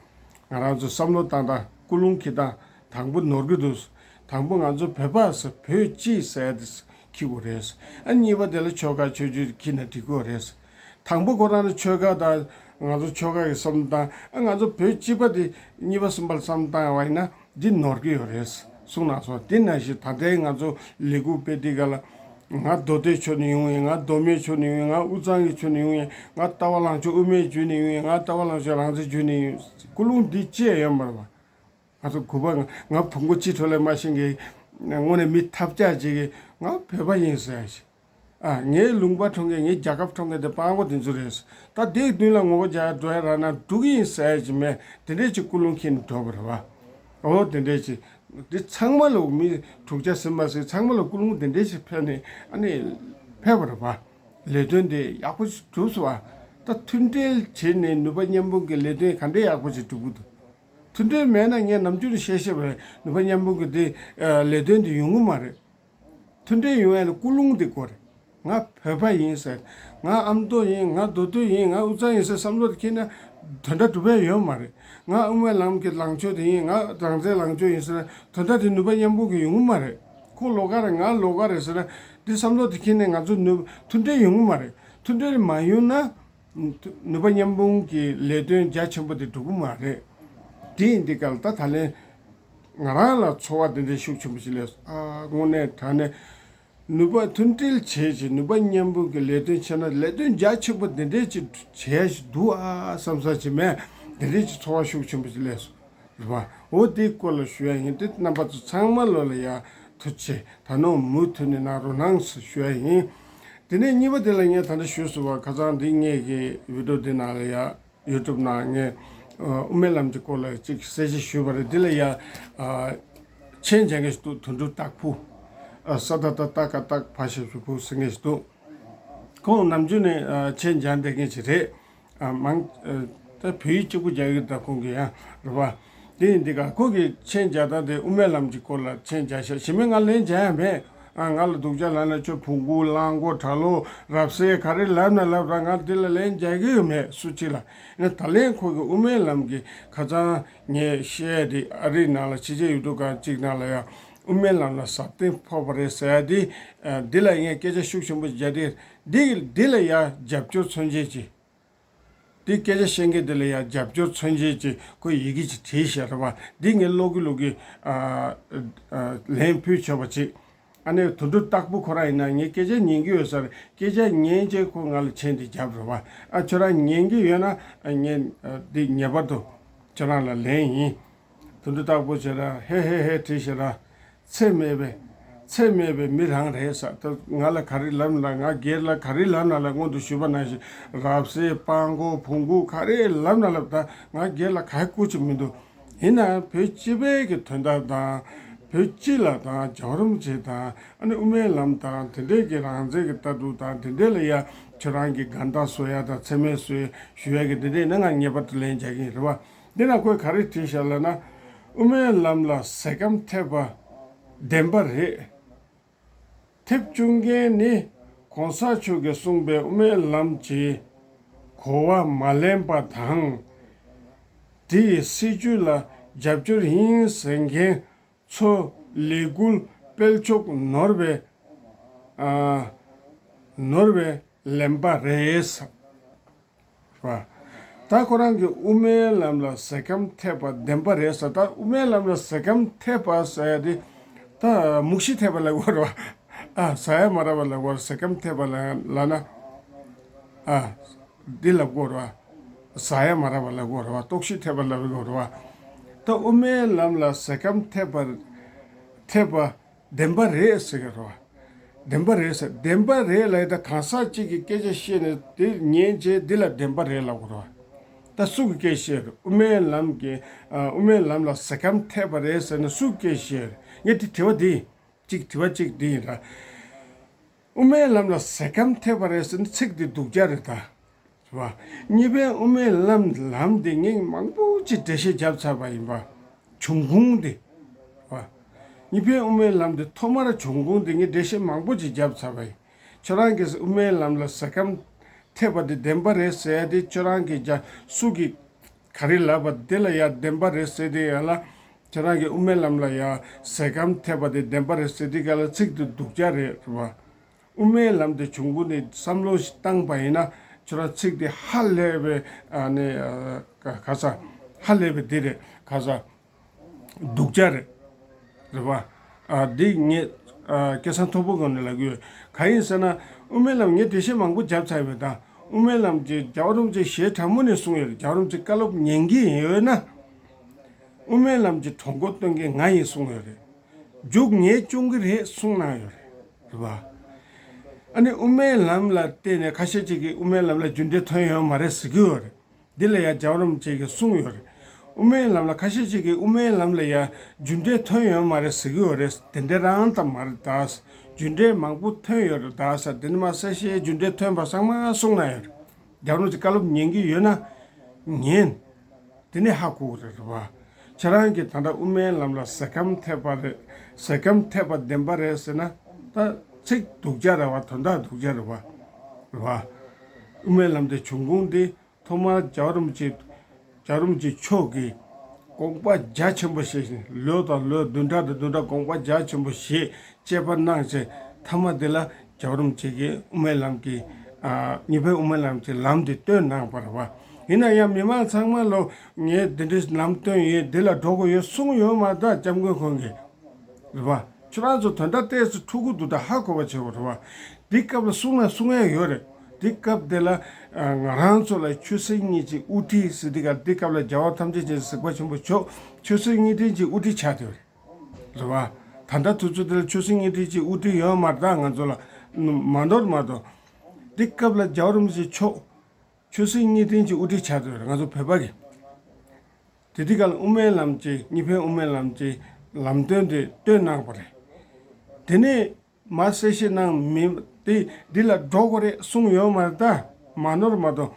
ང་རང་ཚོ་བསམ་བློ་བཏང་སྟངས་ཀུན་སློང་འཁྱེར་སྟངས་དང་པོ་ནོར་གྱི་འདུག་དང་པོ་ང་ཚོ་བོད་པ་ཟེར་བོད་སྤྱི་ཟེར་ཡ་དེ་འཁྱེར་དགོས་རེད། ཨ་གཉིས་པ་དེ་ལ་ཆོལ་ཁ་ཆོས་བརྒྱུད་འཁྱེར་ན་འགྲིག་གི་རེད། དང་པོ་ཁོ་རང་ནི་ཆོལ་ཁ་དང་ང་ཚོ་ཆོལ་ཁ་གི་བསམ་བློ་བཏང་། ཨ་ང་ཚོ་བོད་སྤྱི་པ་དེ་གཉིས་པ་གསུམ་པ་ལ་བསམ་བློ་བཏང་ཡ་བ་ཡིན་ན་འདི་ནོར་གྱི་ཡོད་རེད་གསུངས་གནང་སོང་། དེ་ནང་བཞིན་ད་ལྟའི་ང་ཚོ་ལས་འགུལ་སྤེལ་དུས་སྒང་ལ་ ང་མདོ་སྟོད་ཕྱོགས་ནས་ཡོང་ཡིན། ང་མདོ་སྨད་ཕྱོགས་ནས་ཡོང་ཡིན། ང་དབུས་གཙང་གི་ཕྱོགས་ནས་ཡོང་ཡིན། ང་རྟ་བ་ལང་ཕྱོགས་དབུ་མའི་བརྒྱུད་ནས་ཡོང་ཡིན། ང་རྟ་བ་ལང་ཕྱོགས་རང་བཙན་བརྒྱུད་ནས་ཡོང་ཡིན། ཀུན་སློང་འདི་ཅི་ཡང་ཡོད་མ་རེད་པ། ང་ཚོ་གུས་པ། ང་ང་བོང་གུ་གཅིག་འཕྲོ་ལས་མ་ཤེས་མཁན། དངོས་གནས་མི་ཐབས་ཆག་ཅིག་གིས་ང་བོད་པ་ཡིན་ཟེར་ཞིག་ཨ། ངའི་ལུང་པ་འཕྲོག་མཁན། ངའི་རྒྱལ་ཁབ་འཕྲོག་མཁན་དེ་སྤྲང་པོ་དེ་ཚོ་རེད། ད་དེའི་མདུན་ལ་ངོ་རྒོལ་རྒྱག་འགྲོ་ཡ་རག་ན་འགྲོ་གི་ཡིན་ཟེར་ཡ་ཅིག་མེད། དེ་འདྲས་ཅིག་ཀུན་སློང་འཁྱེར་ནས་འགྲོ་བ་རེད་པ། འོ་དེ་འདྲས་ཅིག་འདི་ཚང་མ་ལ་མི་འཁྲུག་ཆ་ཟིན་མ་ཟིན། ཚང་མ་ལ་ཀུན་སློང་དེ་འདྲས་ཅིག་འཕེལ་ནས་ཨ་ནི་ཕེབས་པ་རེད་པ། ལས་དོན་དེ་ཡག་པོ་ཞིག་གྲུབ་སོང་བ། ད་མཐུན་སྒྲིལ་བྱས་ནས་ནུས་པ་མཉམ་སྤུངས་ཀྱི་ལས་དོན་ག་འདྲས་ཡག་པོ་ཞིག་སྒྲུབ་ཀྱི་འདུག་མཐུན་སྒྲིལ་མེད་ན་ངས་ནམ་རྒྱུན་ནས་བཤད་བཤད་པ་རེད། ནུས་པ་མཉམ་སྤུངས་ཀྱི་དེ་ལས་དོན་དེ་ཡོང་གི་མ་རེད། མཐུན་སྒྲིལ་ཡོང་ཡ་ལ་ཀུན་སློང་དེ་དགོས་རེད། ང་བོད་པ་ཡིན་ཟེར། ང་ཨ་མདོ་ཡིན། ང་མདོ་སྟོད་ཡིན། ང་དབུས་གཙང་ཡིན་ཟེར་བསམ་བློ་དེ་འཁྱེར་ན་དོན་དག་འགྲུབ་ཡ་ཡོད་མ་རེད། ང་དབུ་མའི་ལམ་གྱི་ལངས་ཕྱོགས་དེ་ཡིན། ང་རང་བཙན་ལངས་ཕྱོགས་ཡིན་ཟེར་ན་དོན་དག་དེ་ནུས་པ་མཉམ་སྤུངས་ཀྱི་ཡོང་གི་མ་རེད། ཁོ་ལོགས་ཀ་རེད། ང་ལོགས་ཀ་རེད་ཟེར་ན་དེ་བསམ་བློ་དེ་འཁྱེར་ནས་ང་ཚོ་ནུས་མཐུན་སྒྲིལ་ཡོང་གི་མ་རེད། མཐུན་སྒྲིལ་མ་ཡོང་ན་ནུས་པ་མཉམ་སྤུངས་ཀྱི་ལས་དོན་རྒྱ་ཆེན་པོ་དེ་འགྲུབ་ཀྱི་མ་རེད། དེ་ཡིན་དུས་སྐབས་ལ་ད་ད་ལན་ང་རང་ལ་ཚོར་བ་དེ་འདྲའི་ཤུགས་ཆེན་པོ་ཞིག་སླེབས་སོང་། ཨ། དངོས་གནས་དྲང་གནས་ནུས་པ་མཐུན་སྒྲིལ་བྱས་བྱས་ནུས་པ་མཉམ་སྤུངས་ཀྱི་ལས་དོན་བྱས་ན་ལས་དོན་རྒྱ་ཆེན་པོ་དེ་འདྲའི་ཅིག་བྱས་ཤིག་འདུག་ཨ་བསམ་ས་ཅིག་མེད། དེ་འདྲའི་ཅིག་ཚོར་བ་ཤུགས་ཆེན་པོ་ཞིག་སླེབས་སོང་། རེད་པ། འོ་དེའི་སྐོར་ལ་ཞུ་ཡ་ཡིན། དེ་རྣམ་པ་ཚོ་ཚང་མ་ལོ་ལ་ཡ་ཐུགས་རྗེ་ཆེ། ད་ནོ་མུ་མཐུད་ནས་གནང་རོགས་གནང་ཞུ་ཡ་ཡིན། དེ་ནས་གཉིས་པ་དེ་ལ་ངས་ད་ལྟ་ཞུས་སོང་བ། ཁ་སང་འདི་ངེད་ཀྱི་བི་ཌིའོ་འདི་ནང་ལ་ཡ་ཡུ་ཊུབ་ནང་ངས་ཨ་དབུ་མའི་ལམ་གྱི་སྐོར་ལ་ཅིག་གསལ་བཤད་ཞུས་པ་རེད། འདི་ལ་ཡ་ཨ་མཆན་རྒྱག་མཁན་ཞིག་འདུག་དོན་གྲུབ་སྟག་ཕུ། ཨ་ས་ད་བཏགས་སྟ་ག་སྟག་ཕ་ཞབས་ཀྱུ་ཕུ་ཟེར་མཁན་ཞིག་འདུག་ཁོང་ནམ་རྒྱུན་ནས་ཨ་མཆན་རྒྱག་བསྡད་མཁན་ཞིག་རེད། ཨ་མང་ཨ་ད་བོད་ཡིག་གཅིག་པུ་རྒྱག་གི་འདུག་ཁོང་གིས་ཡང་རེད་པ། དེ་ཡིན་དུས་ཀ་ཁོང་གིས་མཆན་རྒྱག་སྟངས་དེ་དབུ་མའི་ལམ་གྱི་སྐོར་ལ་མཆན་རྒྱག་ཤག་གཞན་མ་ང་ལན་རྒྱག་ཡ་མེད། ཨ་ང་ལ་སྡུག་ཅག་ལབ་ན་ཆོག་བོང་གུ་གླང་མགོ་གྲྭ་ལོག་རབ་གསལ་ག་རེ་ལབ་ན་ལབ་ར། ང་འདི་ལ་ལན་རྒྱག་གི་ཡོད་མེད་སུ་གཅིག་ལ། ཡིན་ན་ད་ལན་ཁོང་གིས་དབུ་མའི་ལམ་གྱི་ཁ་སང་ངས་བཤད་ཡ་དེ་ཨ་རིའི་ནང་ལ་ཕྱི་རྒྱལ་ཡུལ་གྲུ་ཁག་ཅིག་ནང་ལ་ཡང་དབུ་མའི་ལམ་ལ་ཟབ་གཏེར་ཕོག་པ་རེད་ཟེར་ཡ་དེ། ཨ་འདི་ལ་ངས་སྐད་ཆ་ཤུགས་ཆེན་པོ་རྒྱག་དེ། འདི་འདི་ལ་ཡ་རྒྱབ་སྐྱོར་མཚོན་བྱེད་ཅིག་འདི་སྐད་ཆ་བཤད་མཁན་དེ་ལ་ཡང་རྒྱབ་སྐྱོར་མཚོན་བྱེད་ཅིག་ཁོས་ཡི་གེ་ཅིག་བྲིས་བཞག་རེད་པ། འདི་ངས་ཀློག་གི་ཀློག་གི་ཨ་ཨ་ལན་ཕུལ་ཆོག་པ་ཅིག་ཨ་ནི་དོན་གྲུབ་སྟག་ཕུ་ཁོ་རང་ཡིན་ན་ངས་སྐད་ཆ་ཉན་གྱི་ཡོད་ས་རེད། སྐད་ཆ་ཉན་བྱས་ཁོ་ང་ལ་མཆན་དེ་བརྒྱབ་རེད་པ། ཨ་ཁྱོད་རང་ཉན་གྱི་ཡོད་ན་ཨ་ངས་ཨ་འདི་ངེས་པར་དུ་ཁྱོད་རང་ལ་ལན་ཡིན། དོན་གྲུབ་སྟག་ཕུ་བྱས་ར་ཧེ་ཧེ་ཧེ་བྲིས་བྱས་ར། ཚད་མེད་པའི་ཚད་མེད་པའི་མི་རང་རེད་ཟེར། ད་ང་ལ་ག་རེ་ལབ་ན་ལ། ང་སྒེར་ལ་ག་རེ་ལབ་ན་ལ། སྔོན་དུ་ཞུས་པ་ནང་བཞིན་རབ་གསལ་སྤྲང་པོ་བོང་གུ་ག་རེ་ལབ་ན་ལབ། ད་ང་སྒེར་ལ་ག་རེ་སྐུར་གྱི་མི་འདུག་ཡིན་ནའང་བོད་སྤྱི་པའི་གི་དོན་དག་དང་། བོད་སྤྱི་ལ་དང་རྒྱལ་བ་རིན་པོ་ཆེ་དང་། ཨ་ནི་དབུ་མའི་ལམ་དང་དེ་འདྲའི་གི་རང་བཙན་གི་ལྟ་གྲུབ་དང་དེ་འདྲའི་ལ་ཡ་ཁྱོད་རང་གི་དགའ་ཟླ་བཟོ་ཡ་དང་ཚད་མེད་བཟོ་ཡ་ཞུ་ཡ་གི་དེ་འདྲའི་ནི་ང་ངེས་པར་དུ་ལན་རྒྱག་གི་ཡིན་རེད་པ། འདི་ན་ཁོས་ག་རེ་བྲིས་ཤག་ལབ་ན། དབུ་མའི་ལམ་ལ་ཟས་སྐོམ་ཐེབས་པ་བདེན་པ་རེད། ཐེབས་བཅུག་མཁན་ནི་གོང་ས་མཆོག་གིས་གསུངས་པའི་དབུ་མའི་ལམ་གྱི་གོ་བ་མ་ལེན་པ་དང་། དེ་ཡི་སྲིད་བྱུས་ལ་རྒྱབ་སྐྱོར་ཡིན་ཟེར་མཁན་ཚོ་ལས་འགུལ་སྤེལ་ཕྱོགས་ནོར་བའི་ཨ་ནོར་བའི་ལེན་པ་རེད། ད་ཁོ་རང་གིས་དབུ་མའི་ལམ་ལ་ཟས་སྐོམ་ཐེབས་པ་བདེན་པ་རེད་ཟེར། ད་དབུ་མའི་ལམ་ལ་ཟས་སྐོམ་ཐེབས་པ་ཟེར་ཡ་དེ་ད་མུག་ཤི་ཐེབས་པ་ལབ་དགོས་རེད་པ། ཨ་ཟ་ཡ་མ་རག་པ་ལབ་དགོས་རེད། ཟས་སྐོམ་ཐེབས་པ་ལབ་ན། ཨ་འདི་ལབ་དགོས་རེད་པ། ཟ་ཡ་མ་རག་པ་ལབ་དགོས་རེད་པ། ལྟོགས་ཤི་ཐེབས་པ་ལབ་དགོས་རེད་པ། ད་དབུ་མའི་ལམ་ལ་ཟས་སྐོམ་ཐེབས་པ་ཐེབས་པ་བདེན་པ་རེད་ཟེར་གི་རེད་པ། བདེན་པ་རེད་ཟེར། བདེན་པ་རེད་ལབ་ཡ་ད་གང་ཟག་གཅིག་གིས་སྐད་ཆ་བཤད་ནས་དེ་ཉན་བྱས་འདི་ལ་བདེན་པ་རེད་ལབ་དགོས་རེད་པ། ད་སུ་གིས་སྐད་བཤད་རེད། དབུ་མའི་ལམ་གྱི་ཨ་དབུ་མའི་ལམ་ལ་ཟས་སྐོམ་ཐེབས་པ་རེད་ཟེར་ནས་སུ་སྐད་བཤད་རེད། ངས་དེ་དྲི་བ་འདི་གཅིག་དྲི་བ་གཅིག་འདི་ཡིན་ར། དབུ་མའི་ལམ་ལ་ཟས་སྐོམ་ཐེབས་པ་རེད་ཟེར་ནས་ཚིག་འདི་སྡུག་ཅག་རེད་ད། རེད་པ། གཉིས་པའི་དབུ་མའི་ལམ་ལམ་འདི་ངས་མང་པོ་ཅིག་འགྲེལ་བཤད་བརྒྱབ་ཚར་བ་ཡིན་པ། བྱུང་ཁུངས་འདི། རེད་པ། གཉིས་པའི་དབུ་མའི་ལམ་འདི་ཐོག་མར་བྱུང་ཁུངས་འདི་ངས་འགྲེལ་བཤད་མང་པོ་ཅིག་བརྒྱབ་ཚར་བ་ཡིན། ཁྱོད་རང་གིས་དབུ་མའི་ལམ་ལ་ཟས་སྐོམ་ཐེབས་པ་འདི་བདེན་པ་རེད་ཟེར་ཡ་དེ་ཁྱོད་རང་གིས་རྒྱ་སུ་གིས་ག་རེ་ལབ་པ་དེ་ལ་ཡ་བདེན་པ་རེད་ཟེར་དེ་ཡ་ལ། ཁྱོད་རང་གིས་དབུ་མའི་ལམ་ལ་ཡ་ཟས་སྐོམ་ཐེབས་པ་དེ་བདེན་པ་རེད་ཟེར་དེ་ག་ལ་ཚིག་དེ་སྡུག་ཅག་རེད། རེད་པ། དབུ་མའི་ལམ་དེ་བྱུང་ཁུངས་ནས་བསམ་བློ་ཞིག་བཏང་པ་ཡིན་ན་ཁྱོད་རང་ཚིག་དེ་ཧ་ལས་པའི་ཨ་ནི་ཨ་ག་ག་ས་ཧ་ལས་པའི་དེ་རེད། ག་ས་སྡུག་ཅག་རེད། རེད་པ། ཨ་འདི་ངས་ ཨ། སྐལ་བཟང་མཐོ་པོ་སྒང་ནས་ལབ་ཀྱི་ཡོད། གང་ཡིན་ཟེར་ན། དབུ་མའི་ལམ་ངས་འགྲེལ་བཤད་མང་པོ་བརྒྱབ་ཚར་ཡོད་པ་དང་། དབུ་མའི་ལམ་གྱི་རྒྱལ་བ་རིན་པོ་ཆེ་ཞལ་དྲང་མོ་ནས་གསུངས་ཡོད་རེད། རྒྱལ་བ་རིན་པོ་ཆེ་བཀའ་སློབ་ཉན་གྱི་ཡོད་ན། དབུ་མའི་ལམ་གྱི་གྲོས་འགོ་སྟོན་མཁན་ང་ཡིན་གསུངས་ཡོད་རེད། མཇུག་ངས་སྐྱོང་གི་རེད་གསུངས་གནང་ཡོད་རེད། རེད་པ། ཨ་ནི་དབུ་མའི་ལམ་ལ་བརྟེན་ནས་ཁ་ཤས་ཅིག་གིས་དབུ་མའི་ལམ་ལ་རྒྱུ་འབྲས་ཐོན་ཡོད་མ་རེད་ཟེར་གྱི་ཡོད་རེད། འདི་ལ་ཡང་རྒྱལ་བ་རིན་པོ་ཆེ་གིས་གསུངས་ཡོད་རེད། དབུ་མའི་ལམ་ལ་ཁ་ཤས་ཅིག་གིས་དབུ་མའི་ལམ་ལ་ཡང་རྒྱུ་འབྲས་ཐོན་ཡོད་མ་རེད་ཟེར་གྱི་ཡོད་རེད། དེ་འདྲ་རང་ཙམ་མ་རེད་ད། རྒྱུ་འབྲས་མང་པོ་ཐོན་ཡོད་རེད་ད་ཟེར། དེ་ནི་མ་གསལ་བཤད་རྒྱུ་འབྲས་ཐོན་པ་ཚང་མ་གསུངས་གནང་ཡོད་རེད། རྒྱལ་བ་རིན་པོ་ཆེ་བཀའ་སློབ་ཉན་གྱི་ཡོད་ན་ཉན། དེ་ནས་ཧ་གོ་གི་རེད། རེད་པ། ཁྱེད་རང་གིས་ད་ལྟ་དབུ་མའི་ལམ་ལ་ཟས་སྐོམ་ཐེབས་པ་རེད། ཟས་སྐོམ་ཐེབས་པ་བདེན་པ་རེད་ཟེར་ན། ད་ཚིག་སྡུག་ཅག་རེད་པ། དོན་དག་སྡུག་ཅག་རེད་པ། རེད་པ། དབུ་མའི་ལམ་དེ་བྱུང་ཁུངས་དེ་ཐོག་མར་རྒྱལ་བ་རིན་པོ་ཆེ། རྒྱལ་བ་རིན་པོ་ཆེ་མཆོག་གིས་དགོངས་པ་རྒྱ་ཆེན་པོ་བཞེས་ཤིང་། ལོ་དང་ལོ་བདུན་ཕྲག་དང་བདུན་ཕྲག་དགོངས་པ་རྒྱ་ཆེན་པོ་བཞེས། དཔྱད་པ་གནང་བྱས། མཐའ་མ་དེ་ལ་རྒྱལ་བ་རིན་པོ་ཆེ་གིས་དབུ་མའི་ལམ་གྱི། ཨ། གཉིས་ཕན་དབུ་མའི་ལམ་གྱི་ལམ་དེ་སྟོན་གནང་བ་རེད་པ། ཡིན་ན་ཡང་མི་མང་ཚང་མ་ལོ་ངས་འདི་འདྲའི་ལམ་སྟོན་ཡོད། འདི་ལ་འགྲོ་དགོས་ཡོད་གསུངས་ཡོད་མ་རེད་ད། སྐྱབས་མགོན་ཁོང་གིས། རེད་པ། ཁྱོད་རང་ཚོ་དོན་དག་ཏོག་ཙམ་འཁྲུག་གི་འདུག་ད་ཧ་གོ་བ་བྱེད་དགོས། རེད་པ། འདི་སྐབས་ལ་གསུང་ན་གསུང་ཡ་ཡོད་རེད། འདི་སྐབས་དེ་ལ། ཨ། ང་རང་ཚོ་ལ་ཆོས་སྲིད་གཉིས་ཀྱི་དབུ་ཁྲིད་ཟེར། འདི་ག་འདི་སྐབས་ལ་རྒྱལ་བ་ཐམས་ཅད་མཁྱེན་གཟིགས་པ་ཆེན་པོ་མཆོག་ཆོས་སྲིད་གཉིས་ལྡན་གྱི་དབུ་ཁྲིད་ཆགས་བསྡད་ཡོད་རེད། རེད་པ། ད་ལྟ་དུས་ཚོད་འདི་ལ་ཆོས་སྲིད་གཉིས་ལྡན་གྱི་དབུ་ཁྲིད་ཡོད་མ་རེད་ད། ང་ཚོ་ལ་མ་ནོར་མ་གཏོགས། འདི་སྐབས་ལ་རྒྱལ་བ་རིན་པོ་ཆེ་མཆོག་ཆོས་སྲིད་གཉིས་ལྡན་གྱི་དབུ་ཁྲིད་ཆགས་བསྡད་ཡོད་རེད། ང་ཚོ་བོད་པ་གི། དེ་དུས་སྐབས་ལ་དབུ་མའི་ལམ་གྱི། གཉིས་ཕན་དབུ་མའི་ལམ་གྱི་ལམ་སྟོན་དེ་སྟོན་གནང་བ་རེད། དེ་ནས་མར་གསལ་བཤད་གནང་མི་དེ་འདི་ལ་འགྲོ་དགོས་རེད་གསུངས་ཡོད་མ་རེད་ད། མ་ནོར་མ་གཏོགས།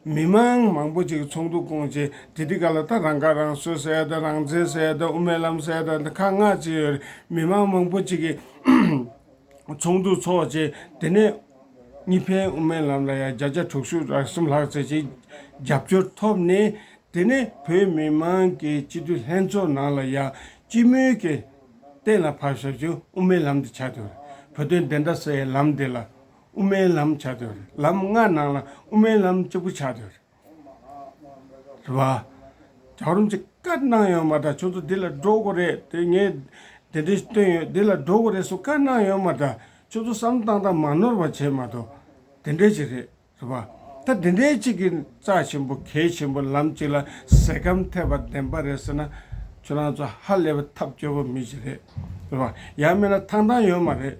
མི་མང་མང་པོ་ཅིག་གིས་ཚོགས་འདུ་བསྐོངས་བྱས། དེ་དུས་སྐབས་ལ་ད་རང་ཁ་རང་གསོ་ཟེར་ཡ་དང་། རང་བཙན་ཟེར་ཡ་དང་། དབུ་མའི་ལམ་ཟེར་ཡ་དང་། ཁག་ལྔ་ཅིག་ཡོད་རེད། མི་མང་མང་པོ་ཅིག་གིས་ཚོགས་འདུ་ཚོགས་བྱས། དེ་ནས་གཉིས་ཕན་དབུ་མའི་ལམ་ལ་ཡང་བརྒྱ་ཆ་དྲུག་ཅུ་རེ་གསུམ་ལྷག་ཙམ་ཅིག་རྒྱབ་སྐྱོར་ཐོབ་ནས། དེ་ནས་བོད་མི་མང་གི་སྤྱི་འཐུས་ལྷན་ཚོགས་ནང་ལ་ཡང་སྤྱི་མོས་ཀྱིས་གཏན་ལ་ཕབ་བཞག་རྒྱུ་དབུ་མའི་ལམ་དེ་ཆགས་བསྡད་ཡོད་རེད། བོད་དོན་བདེན་མཐའ་གསལ་བའི་ལམ་དེ་ལ་དབུ་མའི་ལམ་ཆགས་བསྡད་ཡོད་རེད། ལམ་ལྔ་ནང་ལ་དབུ་མའི་ལམ་གཅིག་པུ་ཆགས་བསྡད་ཡོད་རེད། རེད་པ། རྒྱལ་བ་རིན་པོ་ཆེ་བཀའ་གནང་ཡོད་མ་རེད། ཁྱོད་ཚོ་འདི་ལ་འགྲོ་དགོས་རེད། དེ་ངས་དེ་འདྲའི་སྟོན་ཡོད། འདི་ལ་འགྲོ་དགོས་རེད་གསུངས་བཀའ་གནང་ཡོད་མ་རེད། ཁྱོད་ཚོ་བསམ་བློ་བཏང་སྟངས་མ་ནོར་བ་བྱེད་མ་གཏོགས། དེ་འདྲའི་ཅིག་རེད། རེད་པ། ད་དེ་འདྲའི་ཅིག་གི་རྩ་ཆེན་པོ་གལ་ཆེན་པོ་ལམ་ཅིག་ལ་ཟས་སྐོམ་ཐེབས་པ་བདེན་པ་རེད་ཟེར་ན། ཁྱོད་རང་ཚོ་ཧ་ལས་པའི་ཐབས་སྐྱོ་པོ་མི་ཞིག་རེད། རེད་པ། ཡང་མིན་ན་ཐང་ཐང་ཡོད་མ་རེད། རེད་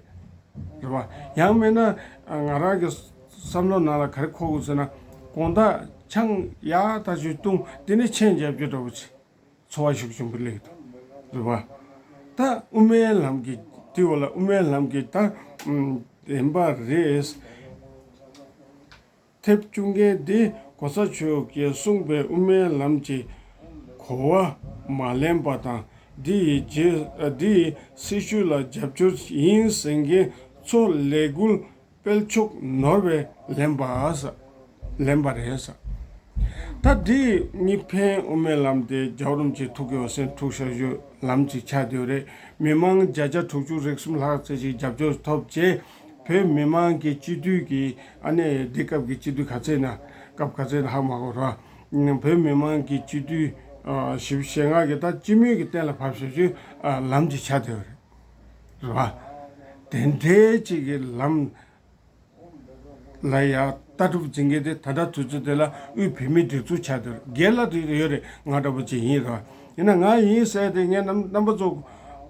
པ། ཡང་མིན་ན་ང་རང་གི་བསམ་བློ་ནང་ལ་ག་རེ་འཁོར་དགོས་ཟེར་ན། དགོང་དག་ཆང་ཡག་ཐག་ཆོད་བཏུང་། དེ་ནས་མཆན་རྒྱབ་རྒྱུ་འདྲ་པོ་ཅིག་འཚོ་བ་ཞུགས་ཞུགས་པོ་སླེབས་འདུག་རེད་པ། ད་དབུ་མའི་ལམ་གྱི་དེའི་འོག་ལ། དབུ་མའི་ལམ་གྱི་ད་ཨམ་བདེན་པ་རེད། ཐེབས་བཅུག་མཁན་འདི་གོང་ས་མཆོག་གིས་གསུངས་པའི་དབུ་མའི་ལམ་གྱི་གོ་བ་མ་ལེན་པ་དང་། འདི་ཡི་རྗེས། འདི་ཡི་སྲིད་བྱུས་ལ་རྒྱབ་སྐྱོར་ཡིན་ཟེར་མཁན་ཚོ་ལས་འགུལ་སྤེལ་ཕྱོགས་ནོར་བས་ལན་པ་ལེན་པ་རེད་ཟེར། ད་འདི་གཉིས་ཕན་དབུ་མའི་ལམ་དེ་རྒྱལ་བ་རིན་པོ་ཆེ་ཐུགས་ཀྱི་འོད་ཟེར་འཁྲུངས་བཞག་རྒྱུ་ལམ་ཅིག་ཆགས་བསྡད་ཡོད་རེད། མི་མང་བརྒྱ་ཆ་དྲུག་ཅུ་རེ་གསུམ་ལྷག་ཙམ་ཞིག་རྒྱབ་སྐྱོར་ཐོབ་རྗེས། བོད་མི་མང་གི་སྤྱི་འཐུས་ཀྱི། ཨ་ནི་འདི་སྐབས་ཀྱི་སྤྱི་འཐུས་ག་ཚད་ན། སྐབས་ག་ཚད་ན་ཧ་མ་གོ་ར། བོད་མི་མང་གི་སྤྱི་འཐུས་ཨ་བཞི་བཅུ་ཞེ་ལྔ་གིས་ད་སྤྱི་མོས་ཀྱིས་གཏན་ལ་ཕབ་བཞག་རྒྱུ་ཨ་ལམ་ཅིག་ཆགས་བསྡད་ཡོད་རེད། རེད་པ། དེ་འདྲའི་ཅིག་གི་ལམ་ལ་ཡ་ལྟ་གྲུབ་འཛིན་མཁན་དེ་ད་ལྟ་དུས་ཚོད་དེ་ལ་དབུས་བོད་མིའི་སྒྲིག་འཛུགས་ཆགས་བསྡད་ཡོད་རེད། སྒེར་ལ་དེ་ཡོད་རེད། ང་འདྲ་པོ་ཅིག་ཡིན་རེད་པ། ཡིན་ན་ང་ཡིན་ཟེར་དེ། ངས་རྣམ་རྣམ་པ་ཚོ་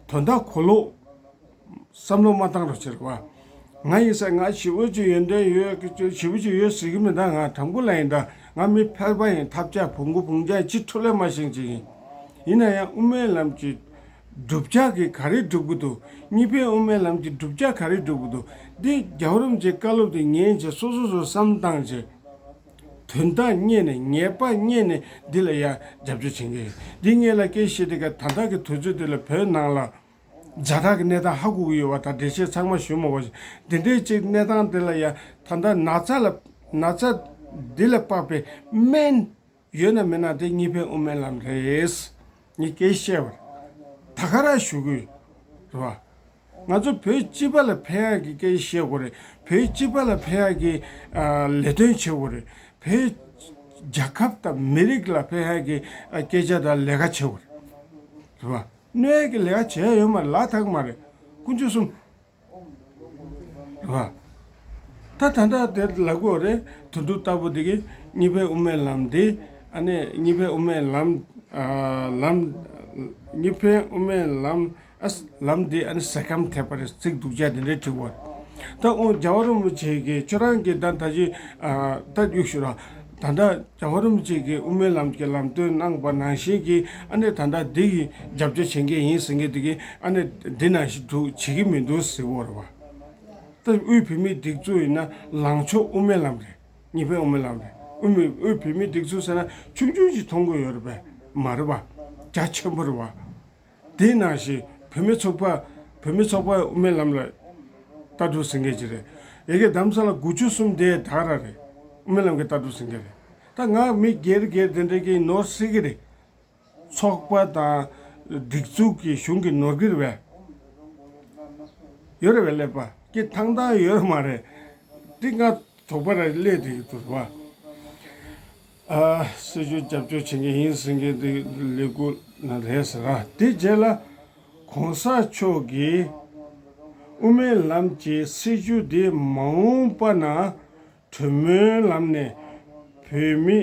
དོན་དག་གོ་ལོག་བསམ་བློ་མ་བཏང་རོགས་བྱེད་རོགས། ང་ཡིན་ཟེར་ང་ཞེ་པོ་ཅིག་ཡོན་ཏན་ཡོད། ཞེ་པོ་ཅིག་ཡོད་ཟེར་གྱི་མིན་ད། ང་དྲང་པོ་ལ་ཡིན་ད། ང་མི་ཕལ་པ་ཡིན། ཐབས་ཆག་བོང་གུ་བོང་རྒྱ་ཅི་འཕྲོ་ལས་མ་ཤེས་ཅིག་ཡིན། ཡིན་ན་ཡང་དབུ་མའི་ལམ་གྱི་བསྒྲུབ་བྱ་གི་ག་རེ་སྒྲུབ་ཀྱི་འདུག་གཉིས་ཕན་དབུ་མའི་ལམ་གྱི་བསྒྲུབ་བྱ་ག་རེ་སྒྲུབ་ཀྱི་འདུག་འདི་རྒྱལ་བ་རིན་པོ་ཆེའི་བཀའ་སློབ་དེ་ཉན་བྱས། སོ་སོ་སོ་བསམ་བཏང་བྱས། དོན་དག་རྙེད་ནས། ངེས་པ་རྙེད་ནས་འདི་ལ་ཡ་རྒྱབ་སྐྱོར་བྱེད་མཁན་ཡིན། འདི་ངས་ལ་སྐད་བཤད་དེ་ག་ད་ལྟ་གི་དུས་ཚོད་འདི་ལ་བོད་ནང་ལ་ཛ་དྲག་གི་གནས་སྟངས་ཧ་གོ་གི་ཡོད་པ་དང་། འགྲེལ་བཤད་ཚང་མ་ཞུ་མ་དགོས་ཤིང་། འདི་འདྲའི་ཅིག་གནས་སྟངས་འདི་ལ་ཡ་ད་ལྟ་ན་ཚ་ལ། ན་ཚ་འདི་ལ་དཔག་པའི་སྨན་ཡོད་ན་མེད་ན་དེ་གཉིས་ཕན་དབུ་མའི་ལམ་རེད། ངས་སྐད་བཤད་པ་རེད། ད་ག་རང་ཞུ་གི་ཡོད་རེད་པ། ང་ཚོ་བོད་སྤྱི་པ་ལ་ཕན་ཡག་གི་སྐད་བཤད་དགོས་རེད། བོད་སྤྱི་པ་ལ་ཕན་ཡག་གི་ཨ་ལས་དོན་བྱེད་དགོས་རེད། བོད་རྒྱལ་ཁབ་དང་མི་རིགས་ལ་ཕན་ཡག་གི་ཨ་སྐད་ཆ་དང་ལས་ཀ་བྱེད་དགོས་རེད། རེད་པ། གནོད་ཡག་གི་ལས་ཀ་བྱེད་ཡག་ཡོད་མ་རེད། ལ་དྭགས་མ་རེད། དཀོན་མཆོག་གསུམ། བ། ད་ད་ལྟ་དེ་ལབ་དགོས་རེད། དོན་གྲུབ་ལྟ་བུ་དེ་གིས་གཉིས་ཕན་དབུ་མའི་ལམ་འདི། ཨ་ནི་གཉིས་ཕན་དབུ་མའི་ལམ། ཨ་ལམ། གཉིས་ཕན་དབུ་མའི་ལམ། ཨ་ལམ་འདི་ཨ་ནི་ཟས་ཁམ་ཐེབས་པ་རེད། ཚིག་སྡུག་ཅག་དེ་འདྲའི་དྲི་བ། ད་འོ་རྒྱལ་བ་རིན་པོ་ཆེ་གིས་ཁྱོད་རང་གིས་ད་ད་ཅི། ཨ་ད་གཡུག་ཞུ་ར། ད་ལྟ་རྒྱལ་བ་རིན་པོ་ཆེ་གིས་དབུ་མའི་ལམ་གྱི་ལམ་སྟོན་གནང་པ་ནང་བཞིན་གྱི་ཨ་ནི་ད་ལྟ་འདི་གི་རྒྱབ་སྐྱོར་བྱེད་མཁན་ཡིན་ཟེར་མཁན་དེ་གིས་ཨ་ནི་འདི་ནང་བཞིན་འདུག་བྱེད་ཀྱི་མི་འདུག་ཟེར་བ་རེད་བ། ད་དབུས་བོད་མིའི་སྒྲིག་འཛུགས་ཡིན་ན་ལངས་ཕྱོགས་དབུ་མའི་ལམ་རེད། གཉིས་ཕན་དབུ་མའི་ལམ་རེད། དབུ་མའི་དབུས་བོད་མིའི་སྒྲིག་འཛུགས་ཟེར་ན་ཆུང་ཆུང་ཞིག་མཐོང་གི་ཡོད་རེད་པས། མ་རེད་པ། རྒྱ་ཆེན་པོ་རེད་པ། དེ་ནང་བཞིན་བུད་མེད་ཚོགས་པ། བུད་མེད་ཚོགས་པ་དབུ་མའི་ལམ་ལ་ལྟ་གྲུབ་ཟེར་མཁན་ཅིག་རེད། ཡ་གི་རྡ་རམ་ས་ལ་དགུ་བཅུ་གསུམ་དེ་ད་ག་རང་རེད། དབུ་མའི་ལམ་གྱི་ལྟ་གྲུབ་ཟེར་མཁན་རེད། ད་ང་མི་སྒེར་སྒེར་དེ་འདྲ་གི་ནོར་སྲིད་ཀྱི་རེད། ཚོགས་པ་དང་སྒྲིག་འཛུགས་ཀྱི་གཞུང་གི་ནོར་གྱི་རེད་པས། ཡོད་རེད་པས། ཀླད་པ་ཀྱི་ཐང་ཐང་ཡོད་མ་རེད། འདི་ང་དོགས་པ་རེ་སླེབས་བསྡད་ཀྱི་འདུག་པ། ཨ་སྲིད་སྐྱོང་རྒྱབ་སྐྱོར་བྱེད་མཁན་ཡིན་ཟེར་མཁན་འདི་ལས་འགུལ་ནང་རེད་ཟེར་ར། དེ་རྗེས་ལ་གོང་ས་མཆོག་གིས་དབུ་མའི་ལམ་གྱི་སྲིད་བྱུས་འདི་མ་འོངས་པ་ན་གྲོས་མོལ་ལམ་ནས་བོད་མི་